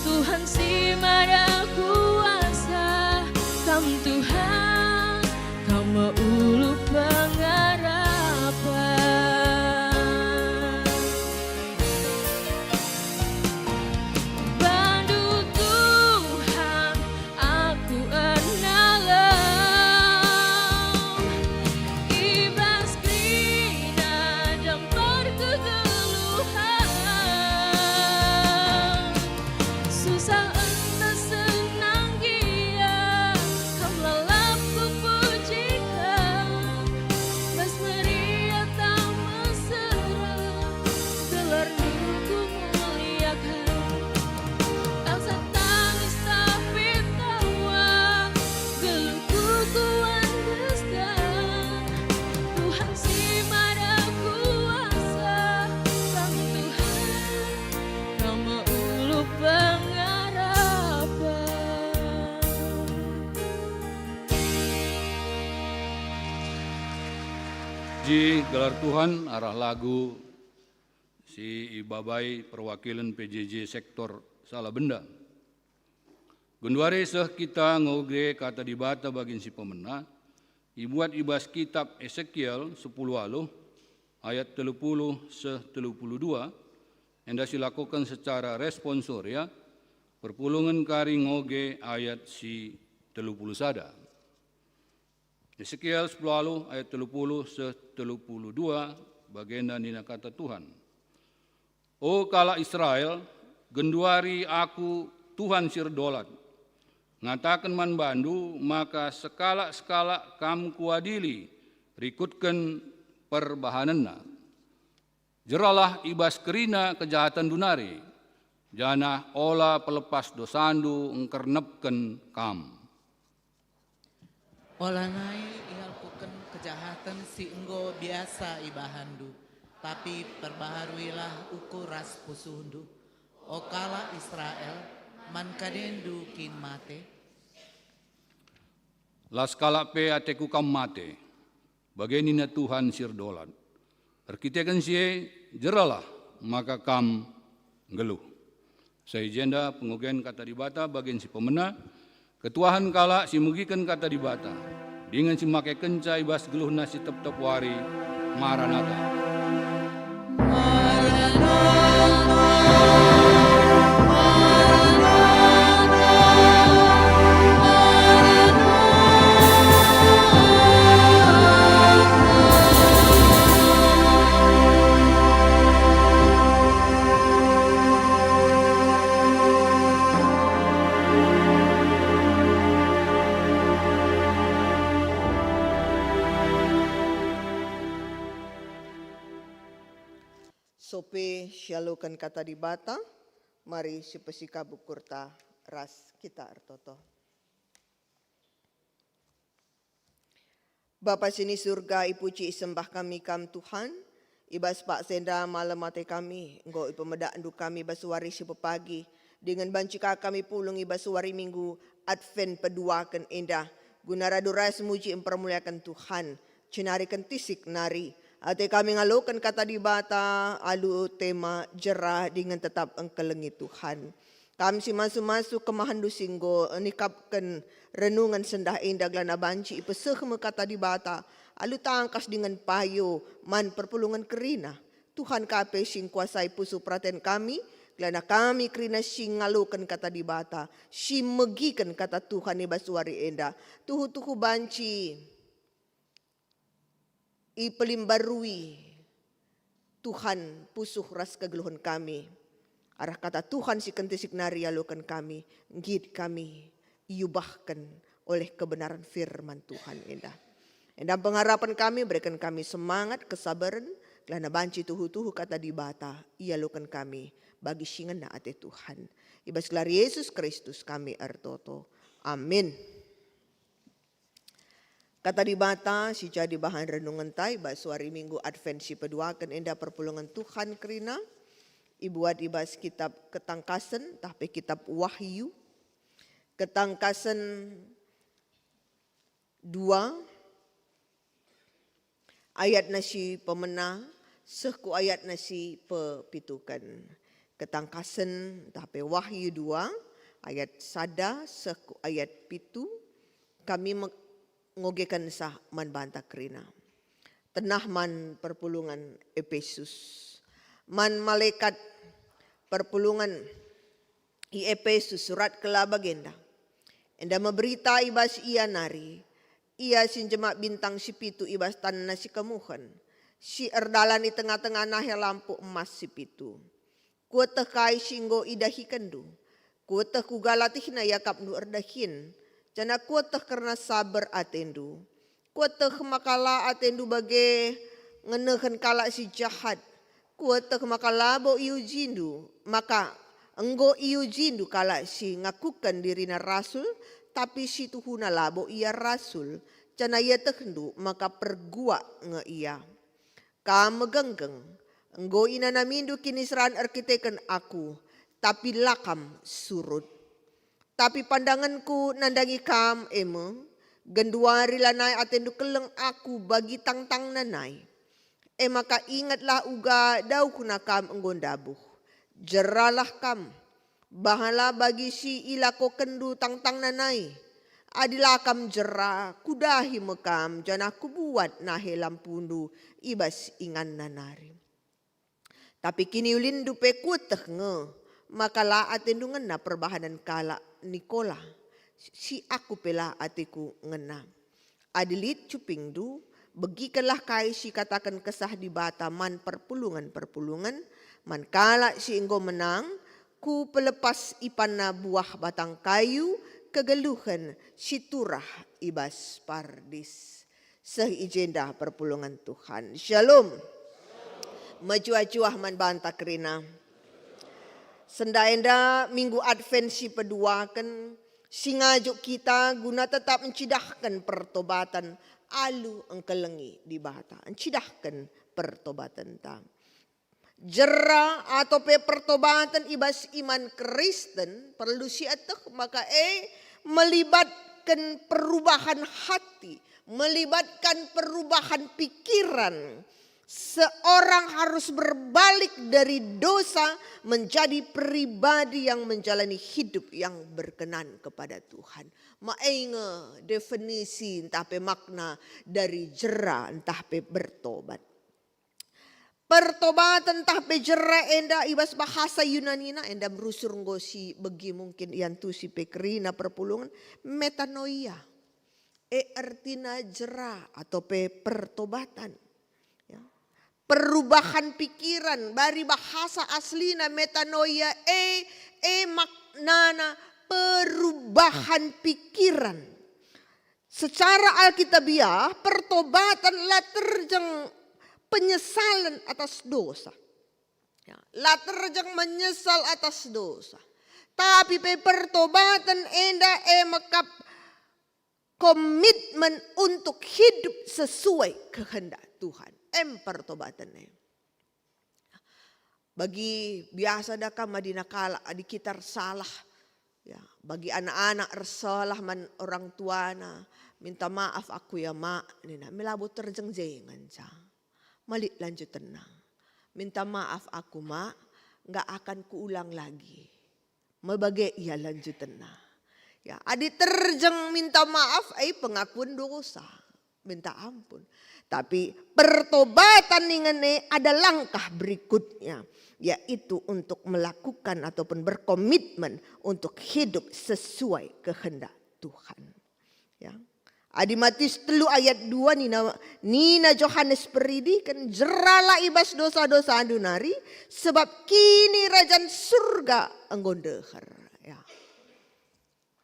Tuhan si Maha Kuasa, Kam Tuhan, Kam me ulu pengarapen. Bandu Tuhan, aku ernalem, i bas kerina dampar kegeluhen. Susah ntah senang gia, Kam lalap kupujiken. Bas meriah tah mesera, gelarNdu kumuliaken. Bangsa tangis tapi tawa, geluhku kuendeskan. Tuhan si Maha Kuasa, Kam Tuhan, Kam me ulu pengarapen. Ji gelar Tuhan arah lagu si ibabai perwakilen P J J sektor Salabenda. Genduari seh kita ngoge Kata Dibata bagin si pemena, ibuat i bas kitap Esekiel sepuluh waluh ayat telu puluh seh telu puluh dua, enda silakoken secara responsoria, perpulungen kari ngoge ayat si telu puluh sada. Esekiel sepuluh waluh ayat telu puluh seh telu puluh dua, bagenda nina Kata Tuhan, "O kalak Israel, genduari Aku, Tuhan si erdolat, ngataken man bandu maka sekalak-sekalak kam Kuadili rikutken perbahanenna. Jeralah i bas kerina kejahatenndu nari, janah ola pelepas dosandu engkernepken kam." Ola nai ialkuken kejahaten si enggo biasa ibahanndu, tapi perbaharuilah ukur ras pusuhndu. O kalak Israel, man kadendu kin mate? La sekalak pe ateKu kam mate, bage nina Tuhan si erdolat. Erkiteken si e, jeralah maka kam nggeluh. Sai jenda pengogen Kata Dibata bagin si pemena, ketuahen kalak si megiken Kata Dibata, dingen si makekenca i bas geluhna si tep-tep wari, Maranata. Sope sialoken Kata Dibata, mari sipesikap ukurta ras kita ertoto. Bapa si ni Surga, ipuji isembah kami Kam, Tuhan. I bas paksa enda malem ate kami, enggo ipemedakNdu kami bas wari si pepagi, dingen banci ka kami pulung i bas wari Minggu Advent peduaken enda, guna radu ras muji mpermuliaken Tuhan, jenari kentisik nari. Ate kami ngaloken Kata Dibata alu tema jera dingen tetap engkelengi Tuhan. Kam si masu-masu kemahenNdu si enggo nikapken renungen sendah enda, gelana banci ipeseh me Kata Dibata alu tangkas dingen payo man perpulungen kerina. Tuhan ka pe si ngkuasai pusuh peraten kami, gelana kami kerina si ngaloken Kata Dibata, si megiken Kata Tuhan i bas wari enda. Tuhu-tuhu banci ipelimbarui Tuhan pusuh ras kegeluhen kami. Arah Kata Tuhan si kentisik nari ialoken kami, nggit kami iubahken oleh kebenaran firman Tuhan enda. Enda pengarapen kami, bereken kami semangat, kesabaren, gelana banci tuhu-tuhu Kata Dibata ialoken kami bagi si ngena ate Tuhan. I bas gelar Yesus Kristus kami ertoto. Amin. Kata Dibata si jadi bahan renungenta i bas wari Minggu Advent si peduaken enda perpulungen Tuhan kerina, ibuat i bas kitab Ketangkasen, tah pe kitab Wahyu. Ketangkasen dua, Ayatna si pemena seh ku ayatna si pepituken. Ketangkasen ntah pe Wahyu dua ayat sada seh ku ayat pitu, kami me-, ngogekensa man banta kerina. Tenah man perpulungen Epesus. Man malekat perpulungen i Epesus surat kela bagenda. Enda me berita i bas ia nari, ia si njemak bintang si pitu i bas tanna si kemuhen, si erdalan i tengah-tengah nahe lampu emas si pitu. Kueteh kai si enggo idahikenndu. Kueteh kuga latihna iakapndu erdahin, janah kueteh kerna saber atendu. Kueteh maka la atendu bage ngenehen kalak si jahat. Kueteh maka labo iujindu, maka enggo iujindu kalak si ngakuken dirina rasul, tapi si tuhuna labo ia rasul, janah ietehndu maka perguak nge ia. Kam megenggeng, enggo inanamindu kiniseran erkiteken aku, tapi la kam surut. Tapi pandangenku nandangi kam e me, genduari lanai atendu keleng aku bagi tangtangna nai. E maka ingetlah uga dauhna kam enggo ndabuh. Jeralah kam, bahanlah bagi si ilakokenndu tangtangna nai. Adi la kam jera, kudahi me kam, janah kubuat nahe lampundu i bas inganna nari. Tapi kiniulinndu pe kueteh nge, maka la atendu ngena perbahanen kalak Nikola, si aku pe la ateku ngena. Adi lit cupingndu, begikenlah kai si kataken Kesah Dibata man perpulungen-perpulungen, man kalak si enggo menang, ku pelepas ipanna buah batang kayu kegeluhen si turah i bas pardis. Seh i jenda perpulungen Tuhan. Shalom. Mejuah-juah man banta kerina. Senda enda Minggu Advent si peduaken, si ngajuk kita guna tetap ncidahken pertobaten alu engkelengi Dibata, ncidahken pertobatenta. Jera atau pe pertobaten i bas iman Kristen perlu sieteh maka e melibatken perubahan hati, melibatkan perubahan pikiran. Seorang harus berbalik dari dosa menjadi pribadi yang menjalani hidup yang berkenan kepada Tuhan. Ma e nge definisi ntah pe makna dari jera ntah pe bertobat. Pertobaten ntah pe jera enda i bas bahasa Yunanina enda merusur enggo si begi mungkin iantusi pe kerina perpulungen, metanoia. E ertina jera atau pe pertobaten. Ya. Perubahan pikiran, bari bahasa aslina metanoia e, e maknana perubahan pikiran. Secara Alkitabiah, pertobaten la terjeng penyesalen atas dosa. Ya, la terjeng menyesal atas dosa. Tapi pe pertobaten enda e mekap komitmen untuk hidup sesuai kehendak Tuhan. Em pertobaten e. Bagi biasa da kam adi na kalak, adi kita ersalah, ya, bagi anak-anak ersalah man orang tuana, "Minta maaf aku ya, Mak," nina, me labo terjeng je ngenca. Malit lanjutenna. "Minta maaf aku, Mak, nggak akan kuulang lagi." Me bage ia lanjutenna. Ya, adi terjeng minta maaf, ai pengakuan dosa, minta ampun. Tapi pertobatan ningen e ada langkah berikutnya, yaitu untuk melakukan ataupun berkomitmen untuk hidup sesuai kehendak Tuhan. Ya. Adi Matius telu ayat dua nina, nina Johanes Peridiken, "Jeralah i bas dosa-dosandu nari, sebab Kinirajan Surga enggo ndeher." Ya.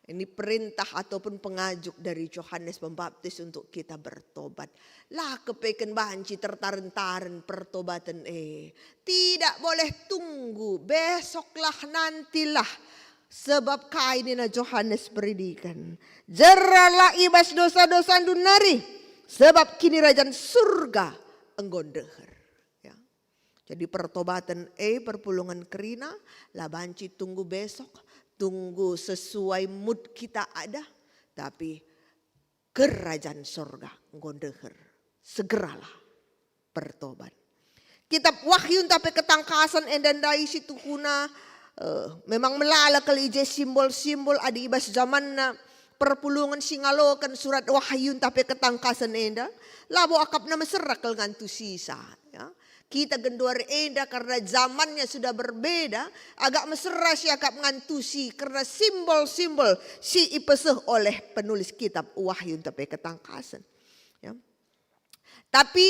Ini perintah ataupun pengajuk dari Johanes Pembaptis untuk kita bertobat. La kepeken banci tertaren-taren pertobaten e. Tidak boleh tunggu, besoklah, nantilah. Sebab kai nina Johanes Peridiken, "Jeralah i bas dosa-dosandu nari, sebab Kinirajan Surga enggo ndeher." Ya. Jadi pertobaten e perpulungen kerina, la banci tunggu besok, tunggu sesuai mood kita ada, tapi Kerajan Sorga enggo ndeher. Segeralah. pertobat. Kitab Wahyu ntah pe Ketangkasen enda ndai situhuna, eh, memang melala kal i je simbol-simbol adi i bas jamanna perpulungen si ngaloken surat Wahyu ntah pe Ketangkasen enda, labo akapna mesera kal ngantusisa, ya. Kita genduari enda karena zamannya sudah berbeda, agak mesera siakap ngantusi karena simbol-simbol si ipeseh oleh penulis kitab Wahyu ntah pe Ketangkasen. Ya. Tapi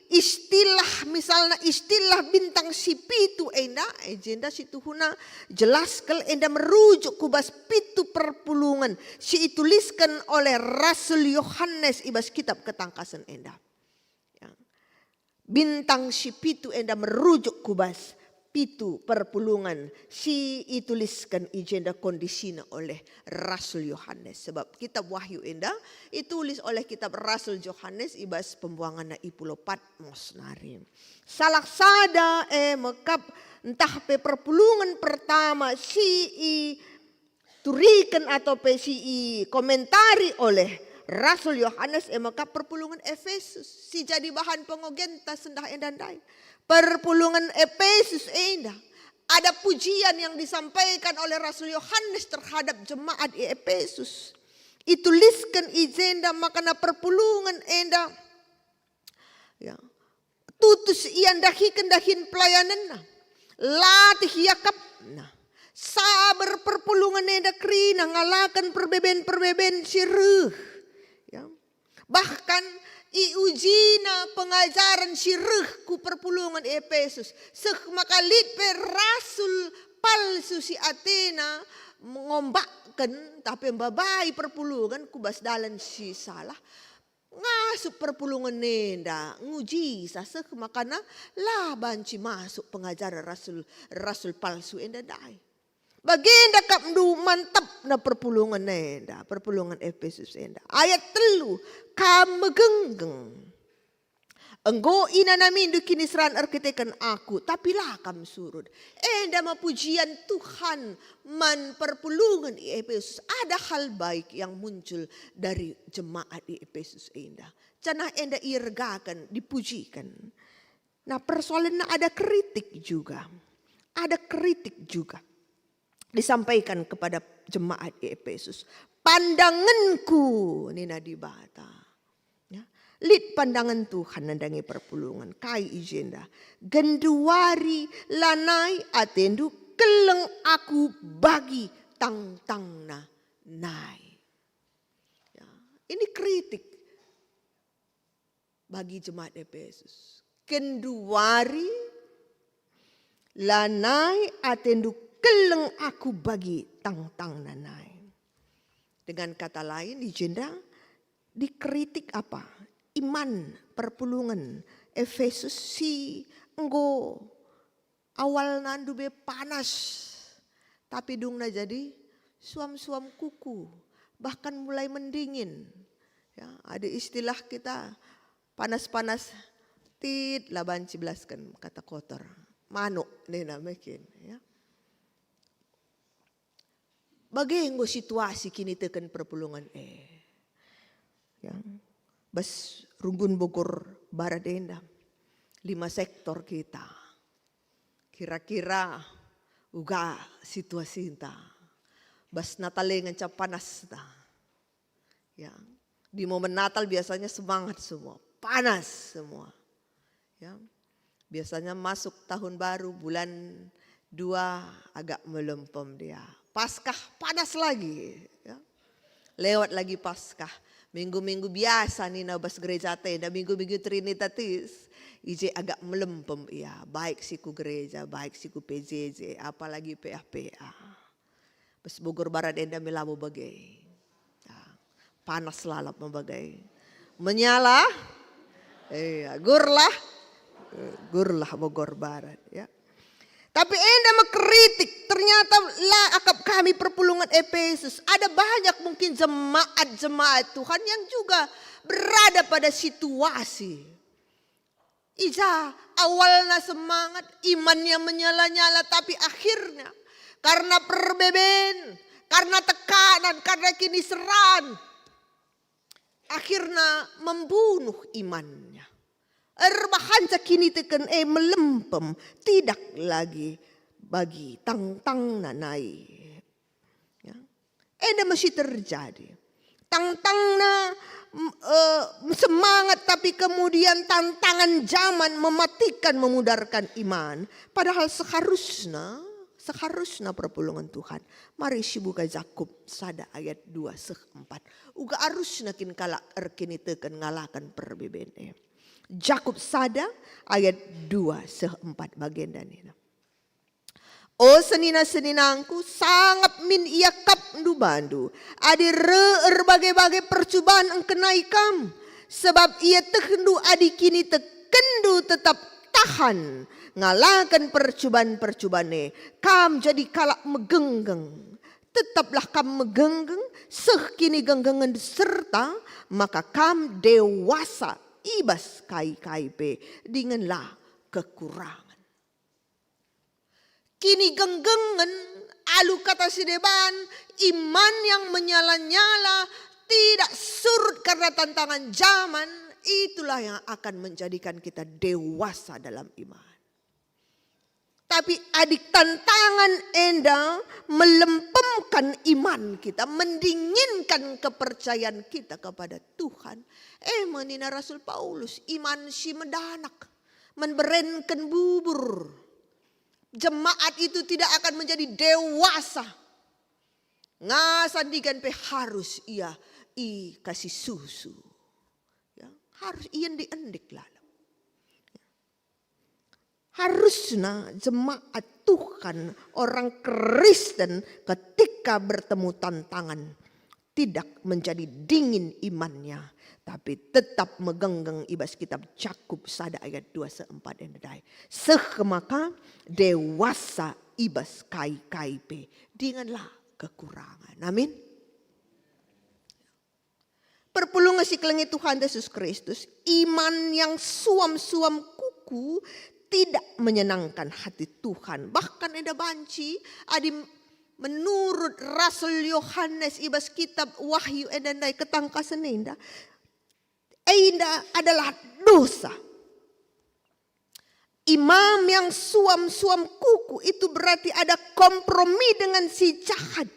istilah, misalna istilah bintang si pitu enda, eh, jenda situhuna jelas kal enda merujuk ku bas pitu perpulungen si itulisken oleh Rasul Yohanes i bas kitab Ketangkasen enda. Ya. Bintang si pitu enda merujuk ku bas pitu perpulungen si itulisken i jenda kondisina oleh Rasul Yohanes. Sebab kitab Wahyu enda itulis oleh kitab Rasul Yohanes i bas pembuanganna i Pulau Patmos nari. Salah sada e mekap ntah pe perpulungen pertama si i turiken atau pe si ikomentari oleh Rasul Yohanes e maka perpulungen Efesus si jadi bahan pengogenta sendah enda ndai. Perpulungen Efesus enda ada pujian yang disampaikan oleh Rasul Yohanes terhadap jemaat i Efesus. Itulisken i jenda makana perpulungen enda, ya, tutus ia ndahiken dahin pelayanenna, latih iakapna, saber perpulungen enda kerina ngalaken perbeben-perbeben si reh. Ya. Bahkan iujina pengajaren si reh ku perpulungen Epesus, seh maka lit pe rasul palsu si atena ngombakken tapi mbabai perpulungen ku bas dalan si salah. Ngasup perpulungen enda nguji saseh makana la banci masuk pengajaren rasul-rasul palsu enda ndai. Bagenda kap ndu mantapna perpulungen enda, perpulungen Epesus enda. Ayat telu, kam megenggeng. Enggo inanamindu kiniseran erkiteken aku, tapi la kam surut. Enda me pujian Tuhan man perpulungen i Epesus. Ada hal baik yang muncul dari jemaat i Epesus enda. Janah enda iergaken, dipujiken. Nah, persoalanna ada kritik juga. Ada kritik juga disampaikan kepada jemaat i Epesus. Pandangenku, nina Dibata. Ya. Lit pandangen Tuhan nandangi perpulungen. Kai i jenda? Genduari lanai atendu keleng aku bagi tangtangna nai. Ya. Ini kritik bagi jemaat Epesus. Genduari lanai atendu keleng aku bagi tangtangna nai. Dengan kata lain, i jenda dikritik apa? Iman perpulungen Epesus si enggo awalna ndube panas, tapi dungna jadi suam-suam kuku, bahkan mulai mendingin. Ya, ada istilah kita, panas-panas tit, la banci belasken kata kotor. Manuk nina mekin, ya. Bage enggo situasi kiniteken perpulungen e. Ya. Bas runggun Bogor Barat enda, lima sektor kita. Kira-kira uga situasinta. Bas Natal e ngenca panasta. Ya, di momen Natal biasanya semangat semua, panas semua. Ya, biasanya masuk tahun baru bulan dua agak melempem dia. Paskah panas lagi. Ya. Lewat lagi Paskah. Minggu-minggu biasa nina bas gereja tenda, minggu-minggu Trinitatis. I je agak melempem ia, baik si ku gereja, baik si ku P J J, apalagi P A P A. Bas Bogor Barat enda me labo bage. Ya, panas lalap me bage. Menyala, iya, gurlah, eh, gurlah Bogor Barat, ya. Tapi enda me kritik, ternyata la akap kami perpulungen Epesus. Ada banyak mungkin jemaat-jemaat Tuhan yang juga berada pada situasi. I ja awalna semangat, imannya menyala-nyala, tapi akhirnya karena perbeben, karena tekanan, karena kiniseran, akhirnya membunuh imannya. Erbahanca kiniteken e melempem, tidak lagi bagi tangtangna nai. Ya. Enda me si terjadi. Tangtangna, m- eh, semangat, tapi kemudian tantangan zaman mematikan, memudarkan iman. Padahal seharusna, seharusna perpulungen Tuhan. Mari sibuka Jakup sada ayat dua seh empat. Uga arusna kin kalak erkiniteken ngalaken perbeben e. Jakup sada ayat dua seh empat bagenda nina, "O senina-seninangku, sangap min iakapndu bandu. Adi reh erbage-bage percuban engkenai kam, sebab ietehndu adi kinitekenndu tetap tahan ngalaken percuban-percuban e, kam jadi kalak megenggeng. Tetaplah kam megenggeng, seh kinigenggengen serta maka kam dewasa i bas kai-kai pe, dingen la kekurangen." Kinigenggengen, alu kata si deban, iman yang menyala-nyala, tidak surut karena tantangan zaman, itulah yang akan menjadikan kita dewasa dalam iman. Tapi adi tantangan enda melempemkan iman kita, mendinginkan kepercayaan kita kepada Tuhan, eh, menina Rasul Paulus, iman si medanak, menberenken bubur. Jemaat itu tidak akan menjadi dewasa. Ngasa ndigan pe harus ia ikasi susu. Ya, harus ia endik-endik lalap. Harusna jemaat Tuhan, orang Kristen, ketika bertemu tantangan, tidak menjadi dingin imannya, tapi tetap megenggeng i bas kitab Jakup sada ayat dua seempat enda ndai. Seh maka dewasa i bas kai-kai pe, dingen la kekurangan. Amin. Perpulungen si kelengi Tuhan Yesus Kristus, iman yang suam-suam kuku tidak menyenangkan hati Tuhan. Bahkan enda banci, adi menurut Rasul Yohanes i bas kitab Wahyu enda ndai ketangkasen enda, enda adalah dosa. Imam yang suam-suam kuku itu berarti ada kompromi dengan si jahat.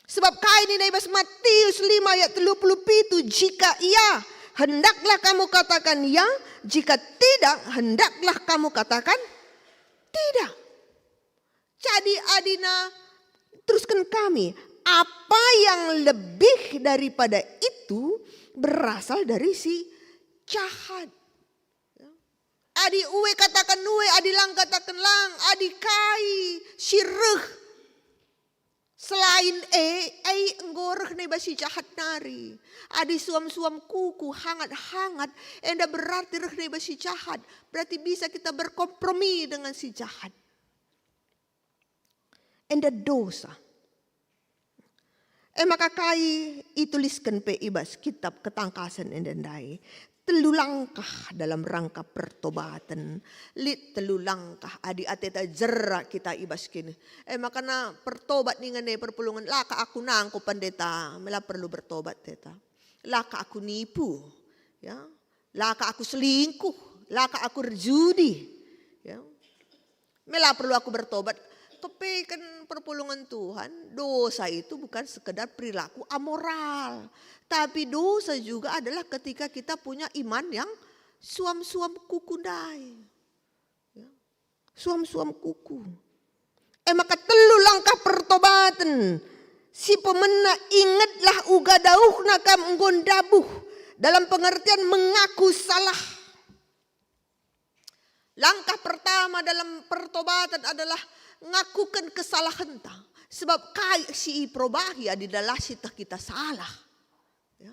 Sebab kai nina i bas Matius lima ayat telu puluh pitu, "Jika ya, hendaklah kamu katakan ya, jika tidak, hendaklah kamu katakan tidak." Jadi adina terusken kami, apa yang lebih daripada itu berasal dari si jahat. Adi ue kataken ue, adi lang kataken lang, adi kai si reh selain e, ai enggo reh nai bas si jahat nari. Adi suam-suam kuku, hangat-hangat, enda berarti reh nai bas si jahat. Berarti bisa kita berkompromi dengan si jahat. Enda dosa. E maka kai itulisken pe i bas kitab ketangkasen enda ndai? Telu langkah dalam rangka pertobaten. Lit telu langkah adi ateta jera kita i bas kini. E maka na pertobat ningen e perpulungen, "La ka aku nangko pendeta," mela perlu bertobat teta. "La ka aku nipu," ya. "La ka aku selingkuh, la ka aku erjudi." Ya. Mela perlu aku bertobat. Kepeken perpulungen Tuhan, dosa itu bukan sekedar perilaku amoral, tapi dosa juga adalah ketika kita punya iman yang suam-suam kuku ndai. Ya. Suam-suam kuku. E maka telu langkah pertobaten. Si pemena, ingetlah uga dauhna kam enggo ndabuh, dalam pengertian mengaku salah. Langkah pertama dalam pertobaten adalah ngakuken kesalahenta. Sebab kai si iperobahi adi dalah si teh kita salah. Ya.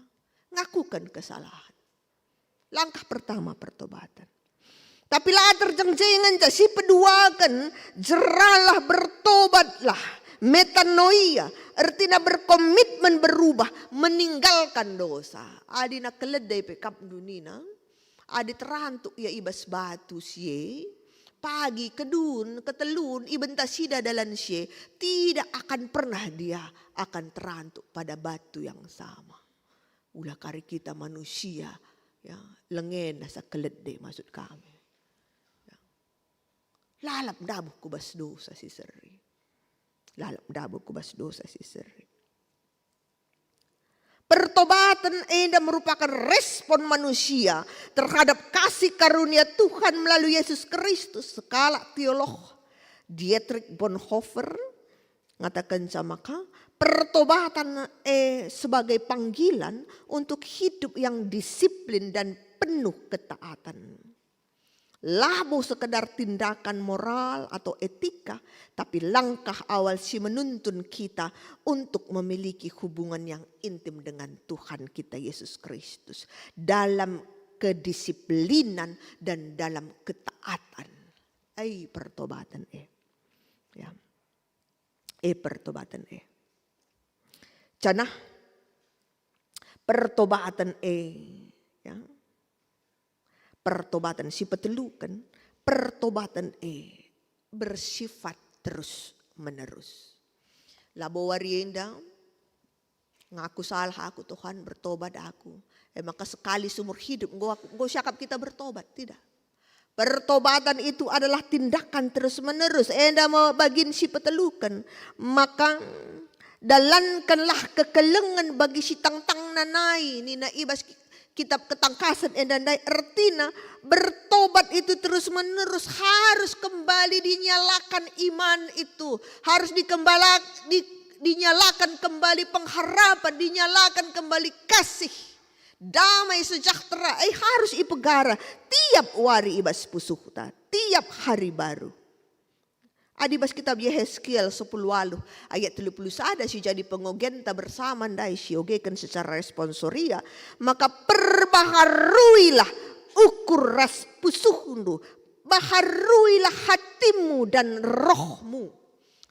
Ngakuken kesalahan. Langkah pertama pertobaten. Tapi la terjengjeng ngenca, si peduaken, jeralah, bertobatlah, metanoia, ertina berkomitmen berubah, meninggalkan dosa. Adina keledai pe kap dunina, adi terantuk ia i bas batu si e, pagi, kedun, ketelun, ibenta sida dalan si e, tidak akan pernah dia akan terantuk pada batu yang sama. Ula kari kita manusia Ya, lengen asa kelede maksud kami. Ya. Lalap ndabuh ku bas dosa si seri. Lalap ndabuh ku bas dosa si seri. Pertobaten enda merupakan respon manusia terhadap kasih karunia Tuhan melalui Yesus Kristus. Sekalak teolog Dietrich Bonhoeffer ngatakenca maka pertobaten e sebagai panggilan untuk hidup yang disiplin dan penuh ketaatan. Labo sekedar tindakan moral atau etika, tapi langkah awal si menuntun kita untuk memiliki hubungan yang intim dengan Tuhan kita Yesus Kristus dalam kedisiplinan dan dalam ketaatan. Ai pertobaten e. Ya. E pertobaten e. Janah pertobaten e, ya. Pertobaten si peteluken, pertobaten e bersifat terus menerus. Labo wari enda, ngaku salah aku, Tuhan, bertobat aku. E maka sekali seumur hidup enggo aku, enggo siakap kita bertobat, tidak. Pertobatan itu adalah tindakan terus-menerus, enda me bagin si peteluken. Maka dalankenlah kekelengen bagi si tangtangna nai, nina i bas ki-, kitab Ketangkasen enda ndai. Ertina, bertobat itu terus-menerus harus kembali dinyalakan iman itu, harus dikembala-, di-, dinyalakan kembali pengharapan, dinyalakan kembali kasih. Damai sejahtera, eh, harus ipegara tiap wari i bas pusuhta, tiap hari baru. Adi bas kitab Yehezkiel sepuluh waluh ayat telu puluh sada si jadi pengogenta bersama ndai siogeken secara responsoria, maka perbaharuilah ukur ras pusuhndu, baharuilah hatimu dan rohmu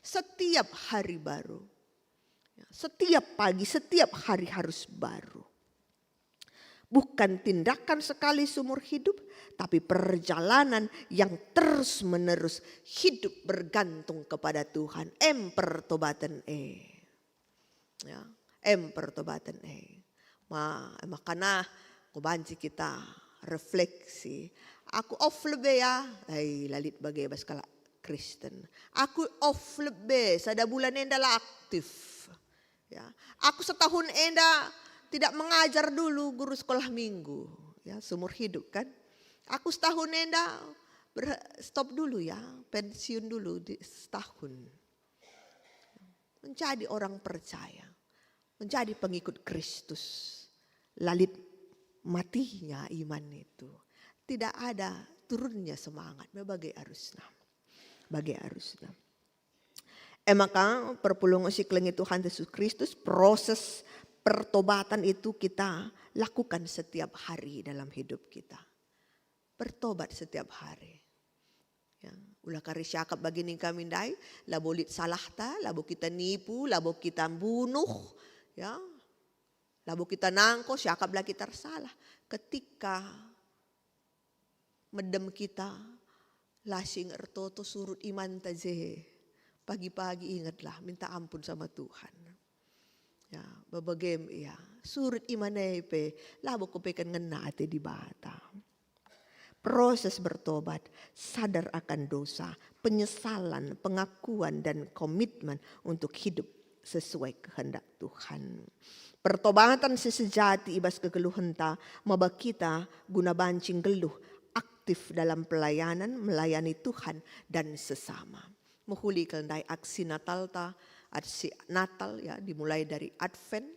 setiap hari baru. Ya, setiap pagi, setiap hari harus baru. Bukan tindakan sekali seumur hidup, tapi perjalanan yang terus-menerus hidup bergantung kepada Tuhan. Em pertobaten e. Ya, em pertobaten e. Ma, makana kubanci kita refleksi. Aku off lebe ya, ai, la lit bage bas kalak Kristen. Aku off lebe, sada bulan enda la aktif. Ya, aku setahun enda tidak mengajar dulu guru sekolah minggu, ya, seumur hidup kan. Aku setahun enda ber-, stop dulu ya, pensiun dulu di setahun. Menjadi orang percaya, menjadi pengikut Kristus. La lit matinya iman itu. Tidak ada turunnya semangat, me bage arusna. Bage arusna. E maka, perpulungen si kelengi Tuhan Yesus Kristus, proses pertobatan itu kita lakukan setiap hari dalam hidup kita. Bertobat setiap hari. Ya, ulah kari siakap bagi nina kami ndai, labo lit salahta, labo kita nipu, labo kita mbunuh, ya, labo kita nangko, siakaplah kita ersalah. Ketika medem kita, lasing ertoto, surut imanta je. Pagi-pagi ingetlah, minta ampun sama Tuhan. Ya, bebegem ia, surut iman e pe, labo kupeken ngena ate Dibata. Proses bertobat, sadar akan dosa, penyesalan, pengakuan, dan komitmen untuk hidup sesuai kehendak Tuhan. Pertobatan si sejati i bas kegeluhenta maba kita guna banci nggeluh aktif dalam pelayanan, melayani Tuhan dan sesama. Mehuli kal ndai aksi Natalta, aksi Natal, ya, dimulai dari Advent,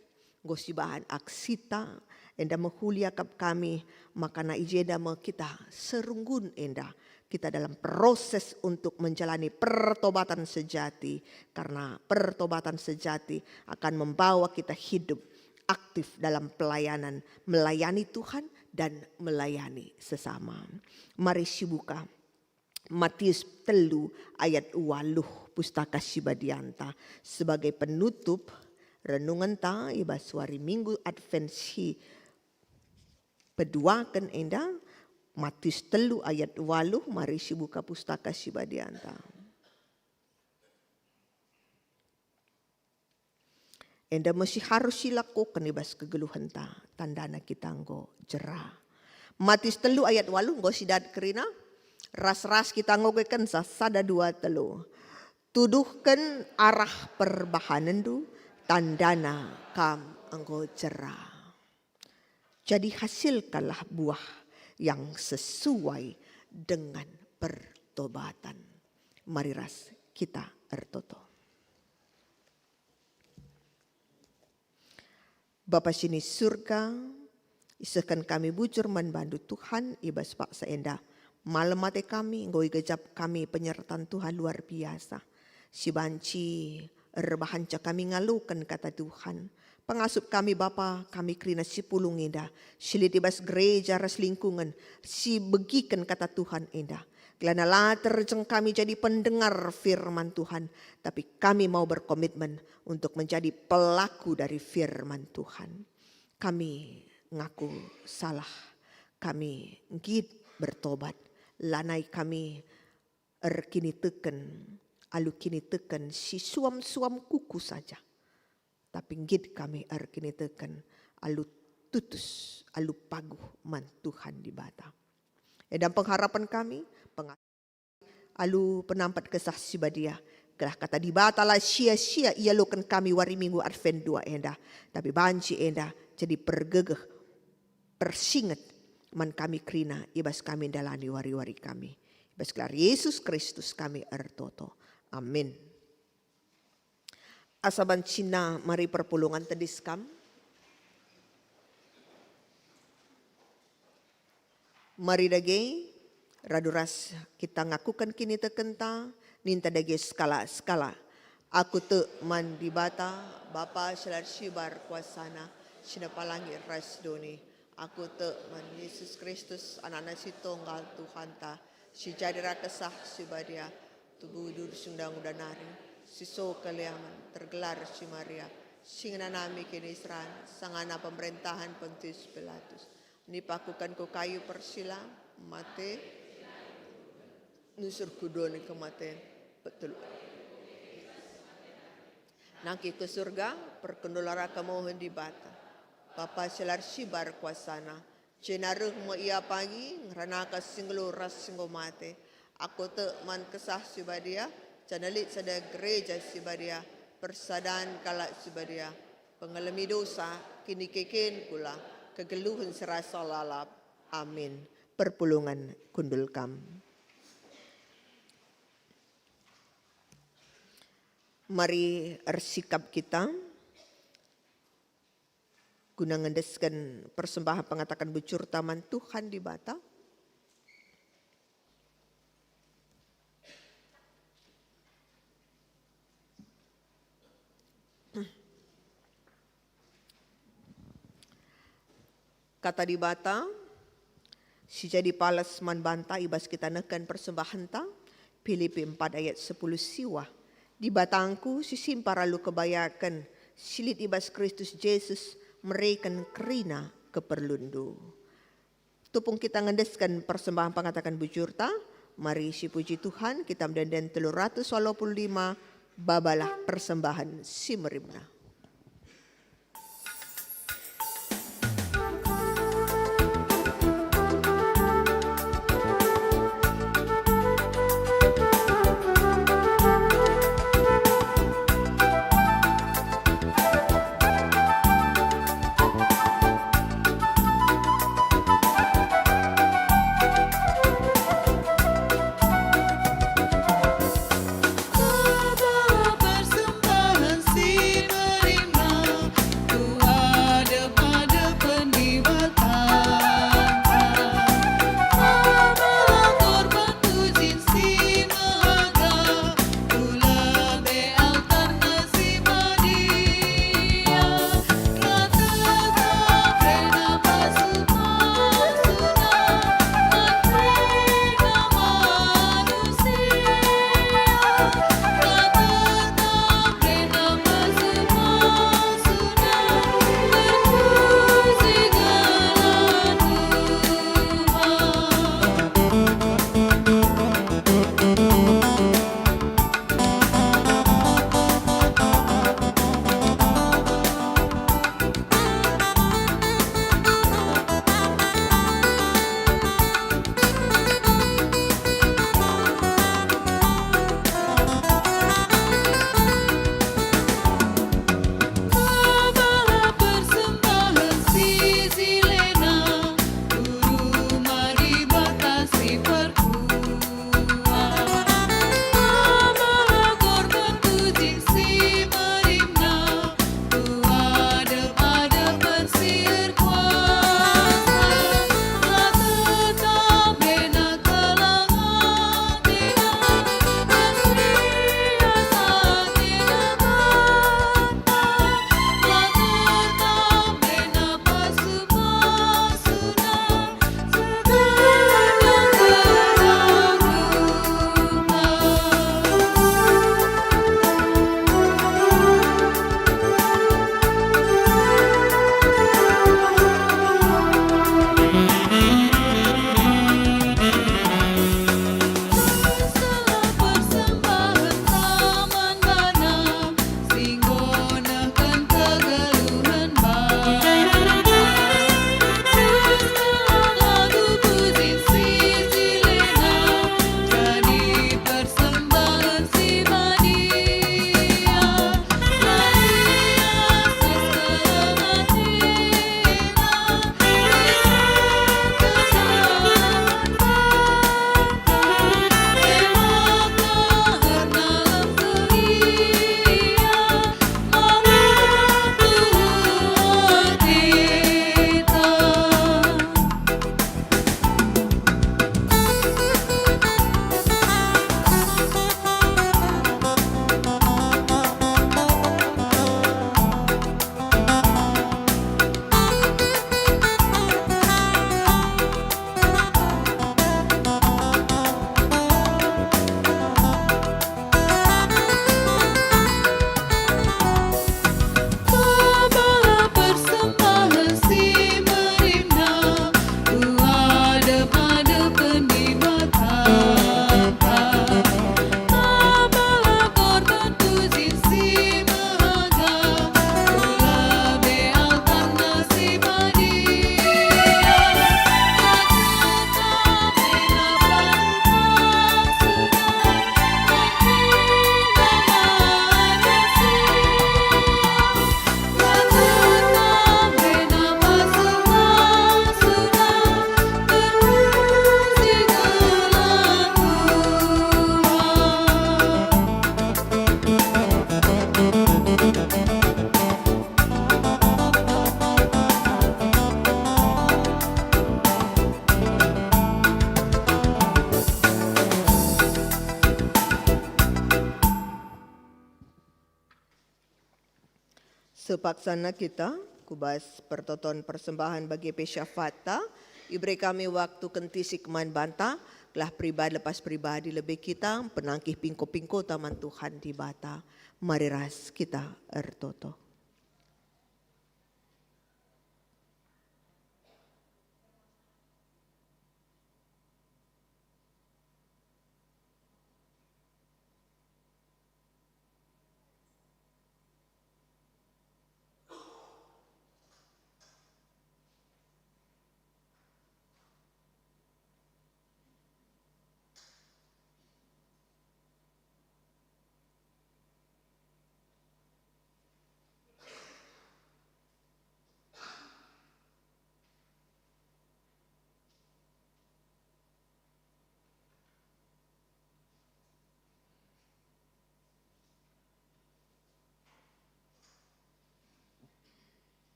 enggo sibahan aksita, enda mehuli akap kami, makana i jenda me kita serunggun enda, kita dalam proses untuk menjalani pertobatan sejati, karena pertobatan sejati akan membawa kita hidup aktif dalam pelayanan, melayani Tuhan dan melayani sesama. Mari sibuka Matius telu ayat waluh Pustaka Si Badianta sebagai penutup renungenta i bas wari Minggu Advent si peduaken enda. Matius telu ayat waluh, mari sibuka Pustaka Si Badianta. Enda me si harus silakoken i bas kegeluhenta, tandana kita enggo jera. Matius telu ayat waluh enggo sidat kerina, ras-ras kita ngogekenca sada dua telu. Tuduhken arah perbahanenndu, tandana kam enggo jera. Jadi hasilkanlah buah yang sesuai dengan pertobatan. Mari ras kita ertoto. Bapa si ni Surga, isehken kami bujur man bandu Tuhan i bas paksa enda. Malem ate kami, enggo igejap kami penyertan Tuhan luar biasa. Si banci erbahanca kami ngaloken kata Tuhan. Pengasup kami Bapa, kami kerina si pulung enda, si lit i bas gereja ras lingkungen, si begiken kata Tuhan enda. Gelana la terjeng kami jadi pendengar firman Tuhan, tapi kami mau berkomitmen untuk menjadi pelaku dari firman Tuhan. Kami ngaku salah, kami nggit bertobat, lanai kami erkiniteken alu kiniteken si suam-suam kuku saja, tapi nggit kami erkiniteken alu tutus, alu paguh man Tuhan Dibata. Enda pengharapen kami, penga-, alu penampat Kesah Si Badia, gelah kata Dibata la sia-sia ialoken kami wari Minggu Advent dua enda, tapi banci enda jadi pergegeh, persinget man kami kerina i bas kami ndalani wari-wari kami. I bas gelar Yesus Kristus kami ertoto. Amin. Asa banci mari perpulungen tedis kam. Mari dage, radu ras kita ngakuken kinitekenta, ninta dage sekalak-sekalak. Aku tek man Dibata, Bapa si la ersibar kuasana, si nepa langit ras doni. Aku tek man Yesus Kristus, Anakna si Tunggal Tuhanta, si jadi ra Kesah Si Badia, tubuh idudus undang-undang nari, si so kaliamen, tergelar si Maria, si ngenanami kiniseran, sangana pemerintahan Pontius Pilatus. Nipakuken ku kayu persila, mate, nusur ku doni kematen, petelu. Nangkih ku Surga, perkendularen kemuhen Dibata. Bapa si la ersibar kuasana, Jenda reh me Ia pagi, ngerana ka si nggeluh ras si enggo mate. Aku tek man Kesah Si Badia, janah lit sada Gereja Si Badia, persadan kalak si badia, pengelemi dosa, kinikeken kula, kegeluhen si rasa lalap. Amin. Perpulungen kundul kam. Mari ersikap kita guna ngendesken persembahen pengataken bujurta man Tuhan Dibata. Kata Dibata si jadi pales man banta i bas kita nehken persembahenta, Pilipi empat ayat sepuluh siwah, "Dibatangku si simpar alu kebayaken, si lit i bas Kristus Jesus, mereken kerina keperlunndu." Tupung kita ngendesken persembahen pengataken bujurta, mari sipuji Tuhan, kita mende-enden telu ratus waluh puluh lima, "Babalah persembahen si merimna." Sepaksana kita, ku bas pertoton persembahan bage pe syafatta, ibere kami waktu kentisik man banta, gelah pribadi lepas pribadi lebe kita penangkih pingko-pingkota man Tuhan Dibata. Mari ras kita ertoto.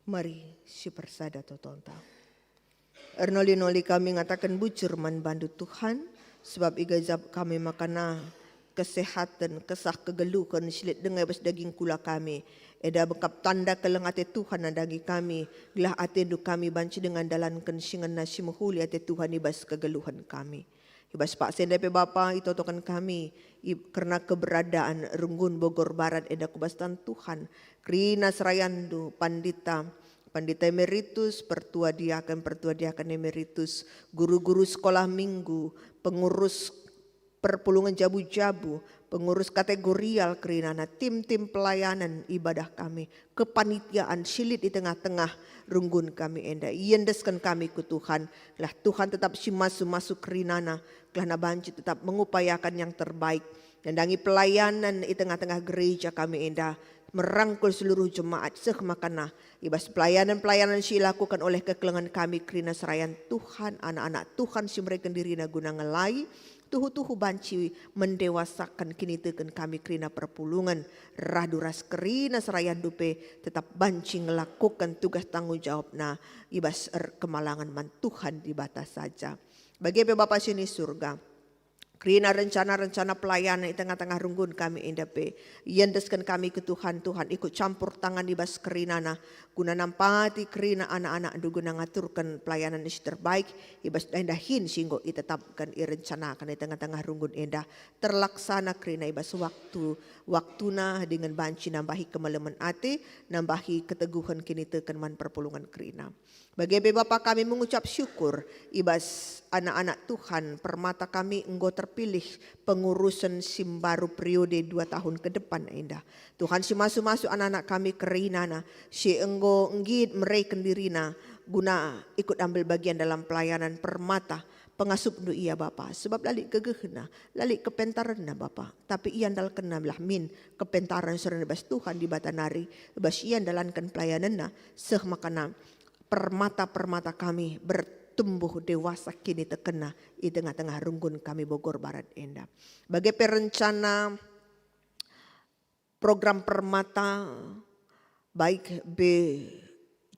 Mari sipersada totonta. Ernoli-noli kami ngataken bujur man bandu Tuhan, sebab igejap kami maka na kesehaten, kesah kegeluhen si lit denga i bas daging kula kami. Enda bekap tanda keleng ate Tuhan nandangi kami, gelah atendu kami banci denga ndalanken si ngena si mehuli ate Tuhan i bas kegeluhen kami. I bas paksa enda pe Bapa, itotoken kami i, kerna keberadaan Runggun Bogor Barat enda ku bas tan Tuhan. Kerina serayandu, pandita, pandita emeritus, pertua diaken, pertua diaken emeritus, guru-guru sekolah minggu, pengurus perpulungen jabu-jabu, pengurus kategorial kerinana, tim-tim pelayanan ibadah kami, kepanitiaan si lit i tengah-tengah runggun kami enda. Iendesken kami ku Tuhan, gelah Tuhan tetap si masu-masu kerinana, gelah na banci tetap mengupayakan yang terbaik, nandangi pelayanan i tengah-tengah gereja kami enda, merangkul seluruh jemaat seh makana i bas pelayanan-pelayanan si ilakuken oleh kekelengen kami kerina serayan Tuhan, anak-anak Tuhan si mereken dirina guna ngelai, tuhu-tuhu banci mendewasaken kiniteken kami kerina perpulungen, radu ras kerina serayandu pe tetap banci ngelakuken tugas tanggung jawabna i bas er-, kemalangen man Tuhan Dibata saja. Bage pe Bapa si ni Surga, kerina rencana-rencana pelayanan i tengah-tengah runggun kami enda pe, iendesken kami ku Tuhan, Tuhan ikut campur tangan i bas kerinana, guna nampati kerina anak-anakndu guna ngaturken pelayanan si terbaik i bas dahin-dahin si enggo itetapken, irencanaken i tengah-tengah runggun enda. Terlaksana kerina i bas waktu, waktuna dingen banci nambahi kemalemen ate, nambahi keteguhen kiniteken man perpulungen kerina. Bage pe Bapa kami mengucap syukur i bas anak-anak Tuhan, permata kami enggo terpilih pengurusen si mbaru periode dua tahun ke depan enda. Tuhan si masu-masu anak-anak kami kerinana si enggo nggit mereken dirina guna ikut ambil bagian dalam pelayanan permata. Pengasupndu ia Bapa, sebab la lit gegehna, la lit kepentarenna Bapa, tapi iandalkenna lah min kepentaren si reh bas Tuhan Dibata nari, bas ia ndalanken pelayanenna, seh makana permata-permata kami bertumbuh dewasa kinitekenna i tengah-tengah runggun kami Bogor Barat enda. Bage pe rencana program permata, baik be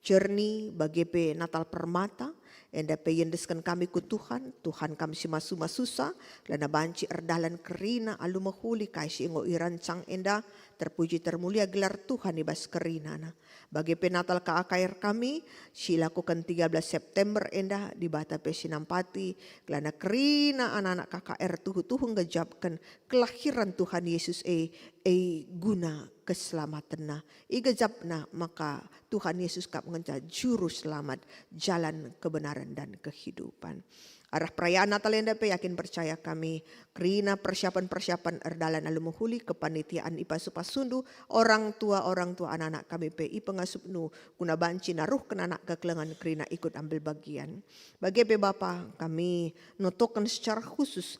Journey, bage pe Natal Permata, enda pe iendesken kami ku Tuhan, Tuhan kami si masu-masusa, lanai banci erdalan kerina alu mehuli kai si enggo irancang enda, terpuji termulia gelar Tuhan i bas kerinana. Bage pe Natal K A K R kami, si ilakuken tiga belas September enda, Dibata pe si nampati, gelahna kerina anak-anak K K R tuhu-tuhu ngejapken kelahiran Tuhan Yesus e, e guna keselamatenna. Igejapna maka Tuhan Yesus kap ngenca juru selamat, jalan kebenaran dan kehidupan. Arah perayaan Natal enda pe yakin percaya kami, kerina persiapan-persiapan erdalan alu mehuli, kepanitiaan ipasu-pasundu, orang tua, orang tua anak-anak kami pe ipengasupnu, guna banci naruhken anak kekelengen kerina ikut ambil bagian. Bage pe Bapa, kami notoken secara khusus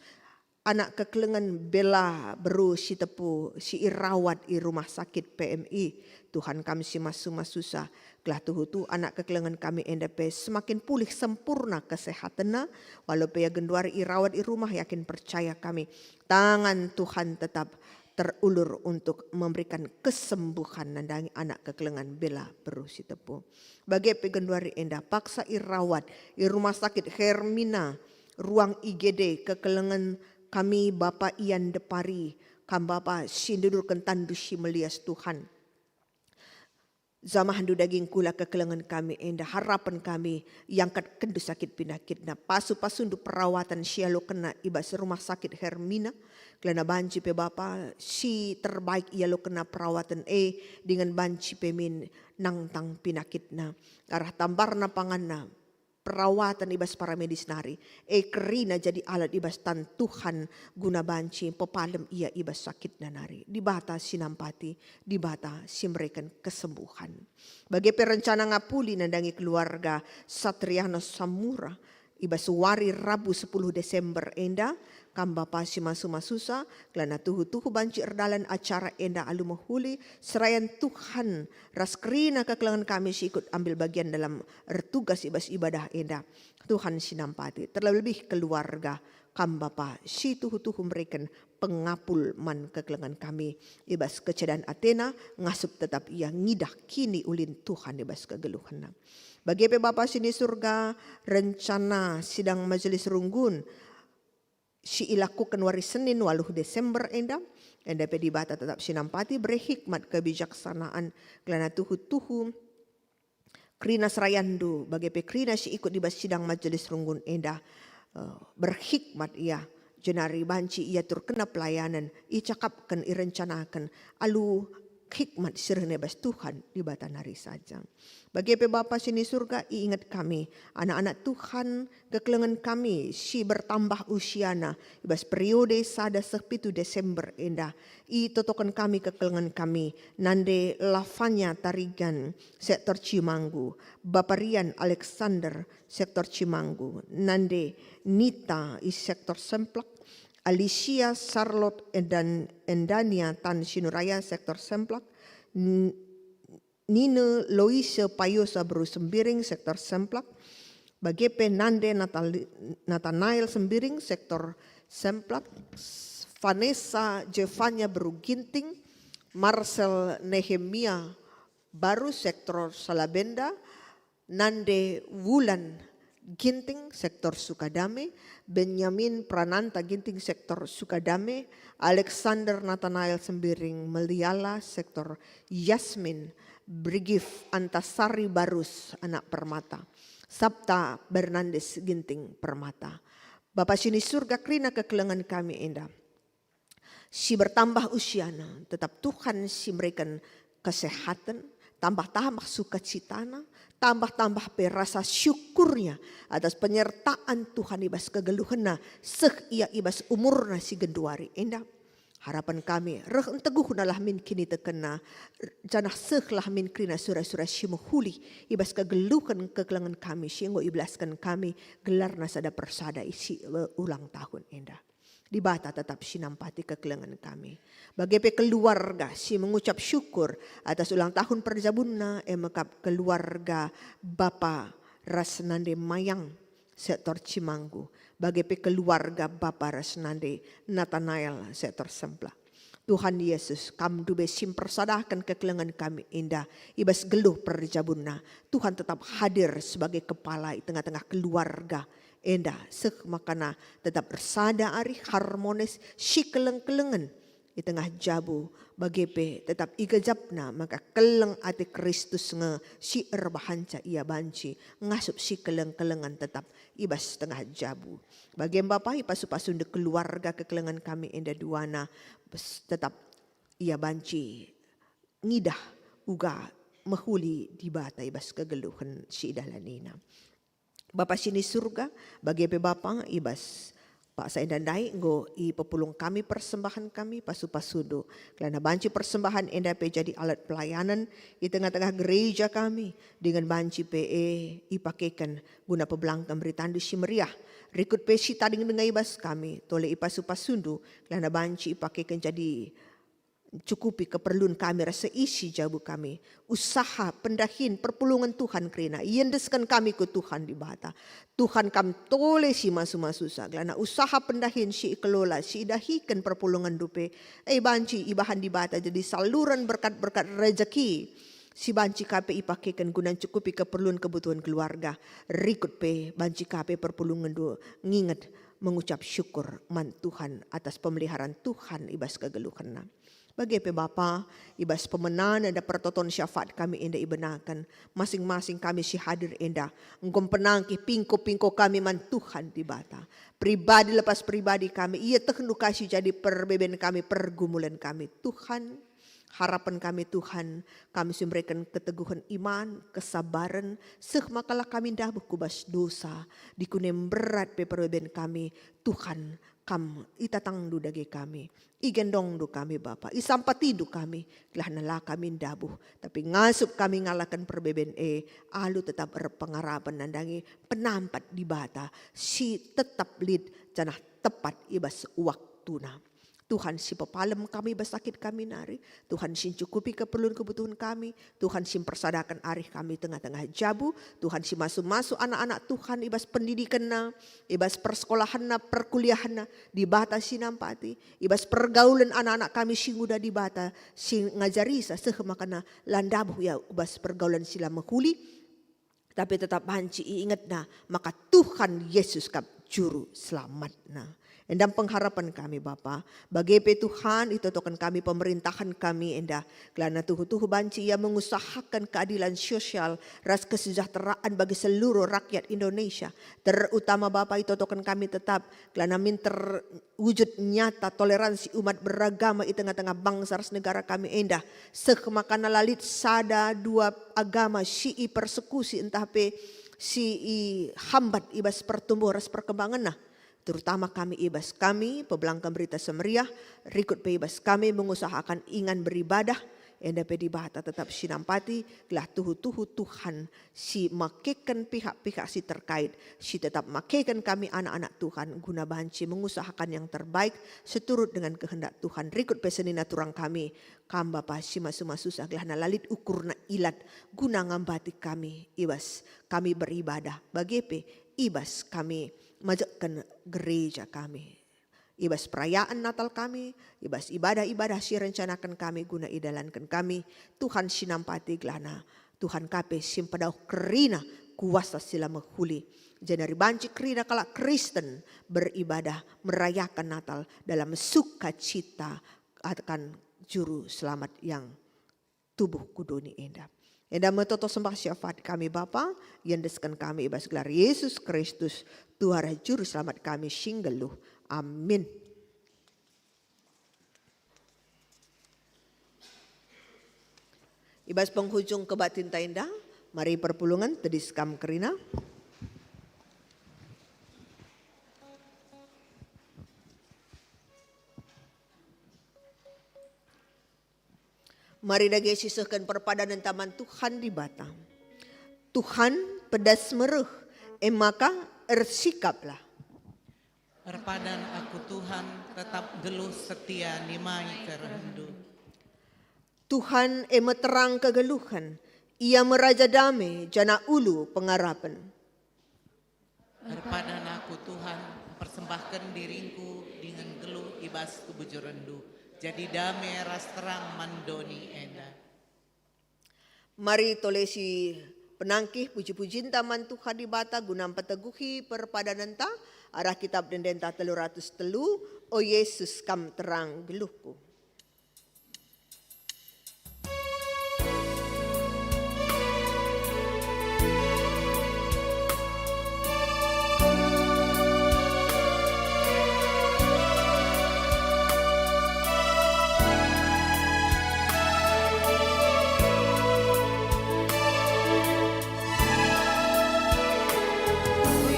anak kekelengen Bella beru Sitepu si irawat i rumah sakit P M I. Tuhan, kam si masu-masusa, gelah tuhu-tuhu anak kekelengen kami enda pe semakin pulih sempurna kesehatenna, walau pe ia genduari irawat i rumah, yakin percaya kami, tangan Tuhan tetap terulur untuk memberikan kesembuhan nandangi anak kekelengen Bella beru Sitepu. Bage pe genduari enda paksa irawat i Rumah Sakit Hermina, ruang I G D, kekelengen kami Bapa Ian Depari, kam Bapa si ndudurken tanNdu si melias, Tuhan. Jamahndu daging kula kekelengen kami enda, harapen kami iangkatkenNdu sakit pinakitna, pasu-pasundu perawatan si ialokenna i bas Rumah Sakit Hermina, gelana banci pe Bapa si terbaik ialokenna perawaten e, dingen banci pe min nangtang pinakitna. Arah tambarna panganna, perawatan i bas paramedis nari, e kerina jadi alat i bas tan Tuhan guna banci pepalem ia i bas sakitna nari. Dibata si nampati, Dibata si mereken kesembuhan. Bage pe rencana ngapuli nandangi keluarga Satriano Samura i bas wari Rabu sepuluh Desember enda, kam Bapa si masu-masusa, gelana tuhu-tuhu banci erdalan acara enda alu mehuli, serayan Tuhan ras kerina kekelengen kami si ikut ambil bagian dalam ertugas i bas ibadah enda. Tuhan si nampati, terlebih keluarga kam Bapa si tuhu-tuhu mereken pengapul man kekelengen kami i bas kecedan atena, ngasup tetap ia ngidah kiniulin Tuhan i bas kegeluhenna. Bage pe Bapa si ni Surga, rencana sidang Majelis Runggun si ilakuken wari Senin waluh Desember enda, enda pe Dibata tetap si nampati, bere hikmat kebijaksanaan, gelana tuhu-tuhu kerina serayanNdu, bage pe kerina si ikut i bas sidang Majelis Runggun enda, eh, berhikmat ia, jenari banci iaturkenna pelayanen, icakapken, irencanaken alu hikmat si rehna i bas Tuhan Dibata nari saja. Bage pe Bapa si ni Surga, iinget kami, anak-anak Tuhan, kekelengen kami si bertambah usiana i bas periode sada seh pitu Desember enda. Itotoken kami kekelengen kami, nande Lavanya Tarigan, sektor Cimanggu, Bapa Rian Alexander, sektor Cimanggu, nande Nita i sektor Semplak, Alicia Charlotte Endan-, Endania Tan Sinuraya, sektor Semplak, N-, Nine Loise Payosa beru Sembiring, sektor Semplak, bage pe nande Natali-, Natanael Sembiring, sektor Semplak, Vanessa Jevanya beru Ginting, Marcel Nehemia baru, sektor Salabenda, nande Wulan Ginting, sektor Sukadame, Benyamin Prananta Ginting, sektor Sukadame, Alexander Natanael Sembiring Meliala, sektor Yasmin, Brigif Antasari Barus, anak Permata, Sabta Bernandes Ginting, Permata. Bapa si ni Surga, kerina kekelengen kami enda si bertambah usiana, tetap Tuhan si mereken kesehaten, tambah-tambah sukacitana, tambah-tambah pe rasa syukurnya atas penyertaan Tuhan i bas kegeluhenna, seh ia i bas umurna si genduari enda. Harapen kami, reh nteguhnalah min kinitekenna, janah sehlah min kerina sura-sura si mehuli i bas kegeluhen kekelengen kami si enggo ibelasken kami gelarna sada persada isi, eh, ulang tahun enda. Dibata tetap si nampati kekelengen kami. Bage pe keluarga si mengucap syukur atas ulang tahun perjabunna, e me kap keluarga Bapa ras Nande Mayang, sektor Cimanggu. Bage pe keluarga Bapa ras Nande Natanael, sektor Semplak. Tuhan Yesus, Kam ndube si mpersadaken kekelengen kami enda i bas geluh perjabunna. Tuhan tetap hadir sebagai kepala i tengah-tengah keluarga enda, seh makana tetap ersada ari, harmonis, sikeleng-kelengen i tengah jabu, bage pe tetap igejapna maka keleng ate Kristus nge si erbahanca ia banci ngasup sikeleng-kelengen tetap i bas tengah jabu. Bage me Bapa, ipasu-pasundu keluarga kekelengen kami enda duana, bes-, tetap ia banci ngidah uga mehuli Dibata i bas kegeluhen si idalanina. Bapa si ni Surga, bage pe Bapa, i bas Paksa enda ndai enggo ipepulung kami persembahen kami pasu-pasundu. Kelana banci persembahen enda pe jadi alat pelayanen i tengah-tengah gereja kami, dingen banci pe e ipakeken guna pebelangken beritandu si meriah. Rikut pe si tading denga i bas kami, tole ipasu-pasundu, kelana banci ipakeken jadi cukupi keperlun kami ras seisi jabu kami. Usaha, pendahin, perpulungen Tuhan kerina iendesken kami ku Tuhan Dibata. Tuhan, Kam tole si masu-masusa, gelana usaha pendahin si ikelola, si idahiken perpulungenndu pe, e banci ibahan Dibata jadi saluran berkat-berkat rejeki si banci ka pe ipakeken guna ncukupi keperlun kebutuhan keluarga. Rikut pe banci ka pe perpulungenndu nginget mengucap syukur man Tuhan atas pemeliharaan Tuhan i bas kegeluhenna. Bage pe Bapa, i bas pemenan enda pertoton syafaat kami enda ibenaken, masing-masing kami si hadir enda enggo mpenangkih pingko-pingko kami man Tuhan Dibata. Pribadi lepas pribadi kami, ietehndu ka si jadi perbeben kami, pergumulen kami. Tuhan, harapen kami Tuhan, kami si mereken keteguhen iman, kesabaren, seh maka la kami ndabuh ku bas dosa, dikune mberat pe perbeben kami, Tuhan, Kam itatangndu dage kami. Igendongndu kami, Bapa, isampatindu kami, gelahna la kami ndabuh, tapi ngasup kami ngalaken perbeben e, alu tetap erpengarapen nandangi penampat Dibata si tetap lit janah tepat i bas waktuna. Tuhan si pepalem kami bas sakit kami nari, Tuhan si ncukupi keperlun kebutuhen kami, Tuhan si mpersadaken arih kami tengah-tengah jabu, Tuhan si masu-masu anak-anak Tuhan i bas pendidikenna, i bas persekolahenna, perkuliahenna, Dibata si nampati, i bas pergaulen anak-anak kami si nguda Dibata si ngajarisa seh makana la ndabuh ia ku bas pergaulan si la mehuli, tapi tetap banci iingetna maka Tuhan Yesus kap Juru Selamatna. Enda pengharapen kami, Bapa. Bage pe Tuhan, itotoken kami pemerintahen kami enda, gelana tuhu-tuhu banci ia mengusahaken keadilan sosial ras kesejahteraan bagi seluruh rakyat Indonesia. Terutama, Bapa, itotoken kami tetap gelana min terwujud nyata toleransi umat beragama i tengah-tengah bangsa ras negara kami enda. Seh makana la lit sada dua agama si ipersekusi ntah pe si ihambat i bas pertumbuhen ras perkembangenna. Terutama kami i bas kami pebelangken Berita Si Meriah, rikut pe i bas kami mengusahaken ingan beribadah, enda pe Dibata tetap si nampati, gelah tuhu-tuhu Tuhan si makeken pihak-pihak si terkait, si tetap makeken kami anak-anak Tuhan guna banci mengusahaken yang terbaik seturut dengan kehendak Tuhan. Rikut pe senina turang kami, Kam Bapa si masu-masusa, gelahna la lit ukurna ilat guna ngambati kami i bas kami beribadah, bage pe i bas kami majekken gereja kami. I bas perayaan Natal kami, i bas ibadah-ibadah si irencanaken kami guna idalanken kami, Tuhan si nampati gelahna, Tuhan ka pe si mpedauh kerina kuasa si la mehuli. Jenari banci kerina kalak Kristen beribadah merayaken Natal dalam sukacita akan Juru Selamat yang tubuh ku doni enda. Enda me toto sembah syafaat kami Bapa, iendesken kami i bas gelar Yesus Kristus, Tuhan Juru Selamat kami si nggeluh. Amin. I bas penghujung kebaktinta enda, mari perpulungen tedis kam kerina. Mari dage sisehken perpadanenta man Tuhan Dibata. Tuhan, pedas mereh, e maka ersikaplah. Erpadan aku Tuhan, tetap geluh setia nimai kerehenNdu. Tuhan e me terang kegeluhen, Ia me Raja Dame, janah ulu pengarapen. Erpadan aku, Tuhan, mpersembahken diringku dingen geluh i bas kebujurenNdu. Jadi dame ras terang man doni enda. Mari tole si penangkih puji-pujinta man Tuhan Dibata guna mpeteguhi perpadanenta arah Kitab Ende-Endenta telu ratus telu, O Yesus, Kam terang geluhku.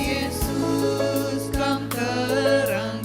Yesus, Kam terang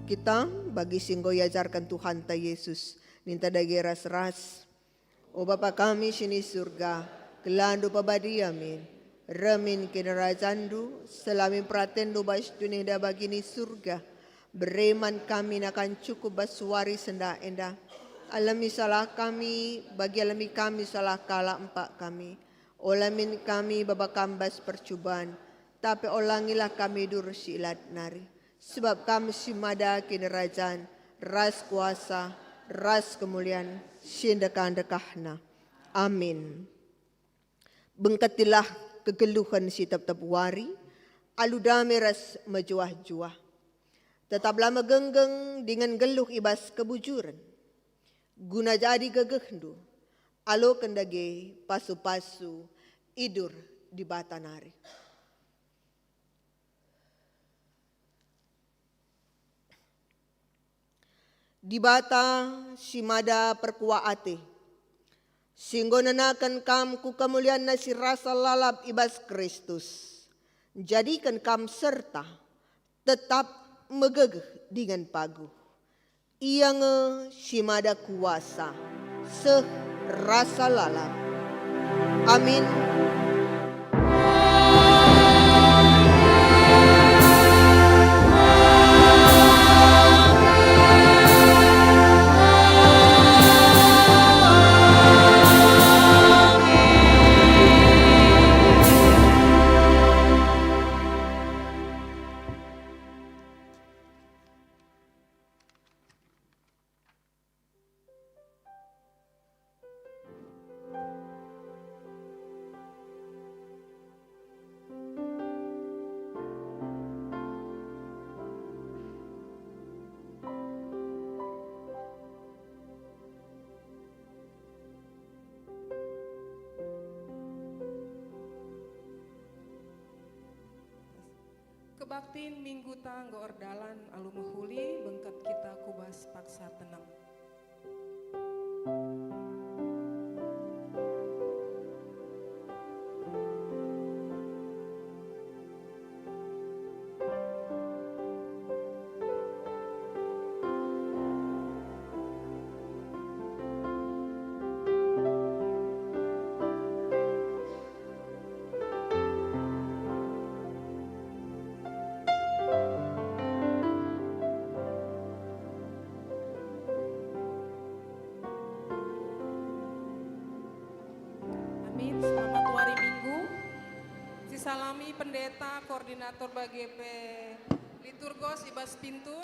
Kita bagi si enggo iajarken Tuhanta Jesus, ninta dage ras-ras. O Bapa kami si ni Surga, gelarNdu pebadia min. Reh min kinirajanNdu, seh la min peratenNdu bas doni enda bagi ni Surga. Bere man kami nakan cukup bas wari si enda-enda. Alemi salah kami, bagi alemi kami salah kalak empak kami. Ola min kami baba Kam bas percuban, tapi olangilah kami durus si ilat nari. Sebab Kam si mada kinirajan, ras kuasa, ras kemulian, si ndekah-ndekahna. Amin. Bengketilah kegeluhen si tep-tep wari, alu dame ras mejuah-juah. Tetaplah megenggeng dingen nggeluh i bas kebujuren, guna jadi gegehndu, aloken dage pasu-pasu idur Dibata nari. Dibata si mada perkuah ate, si enggo nenaken kam ku kemulianNa si rasa lalap i bas Kristus, njadiken kam serta tetap megegeh dingen paguh. Ia nge si mada kuasa, seh rasa lalap. Amin. Kebaktin Mingguta enggo erdalan, alu mehuli bengket kita ku bas paksa teneng. Amin. Selamat wari Minggu. Sisalami pendeta, koordinator bagi pe liturgos i bas pintu.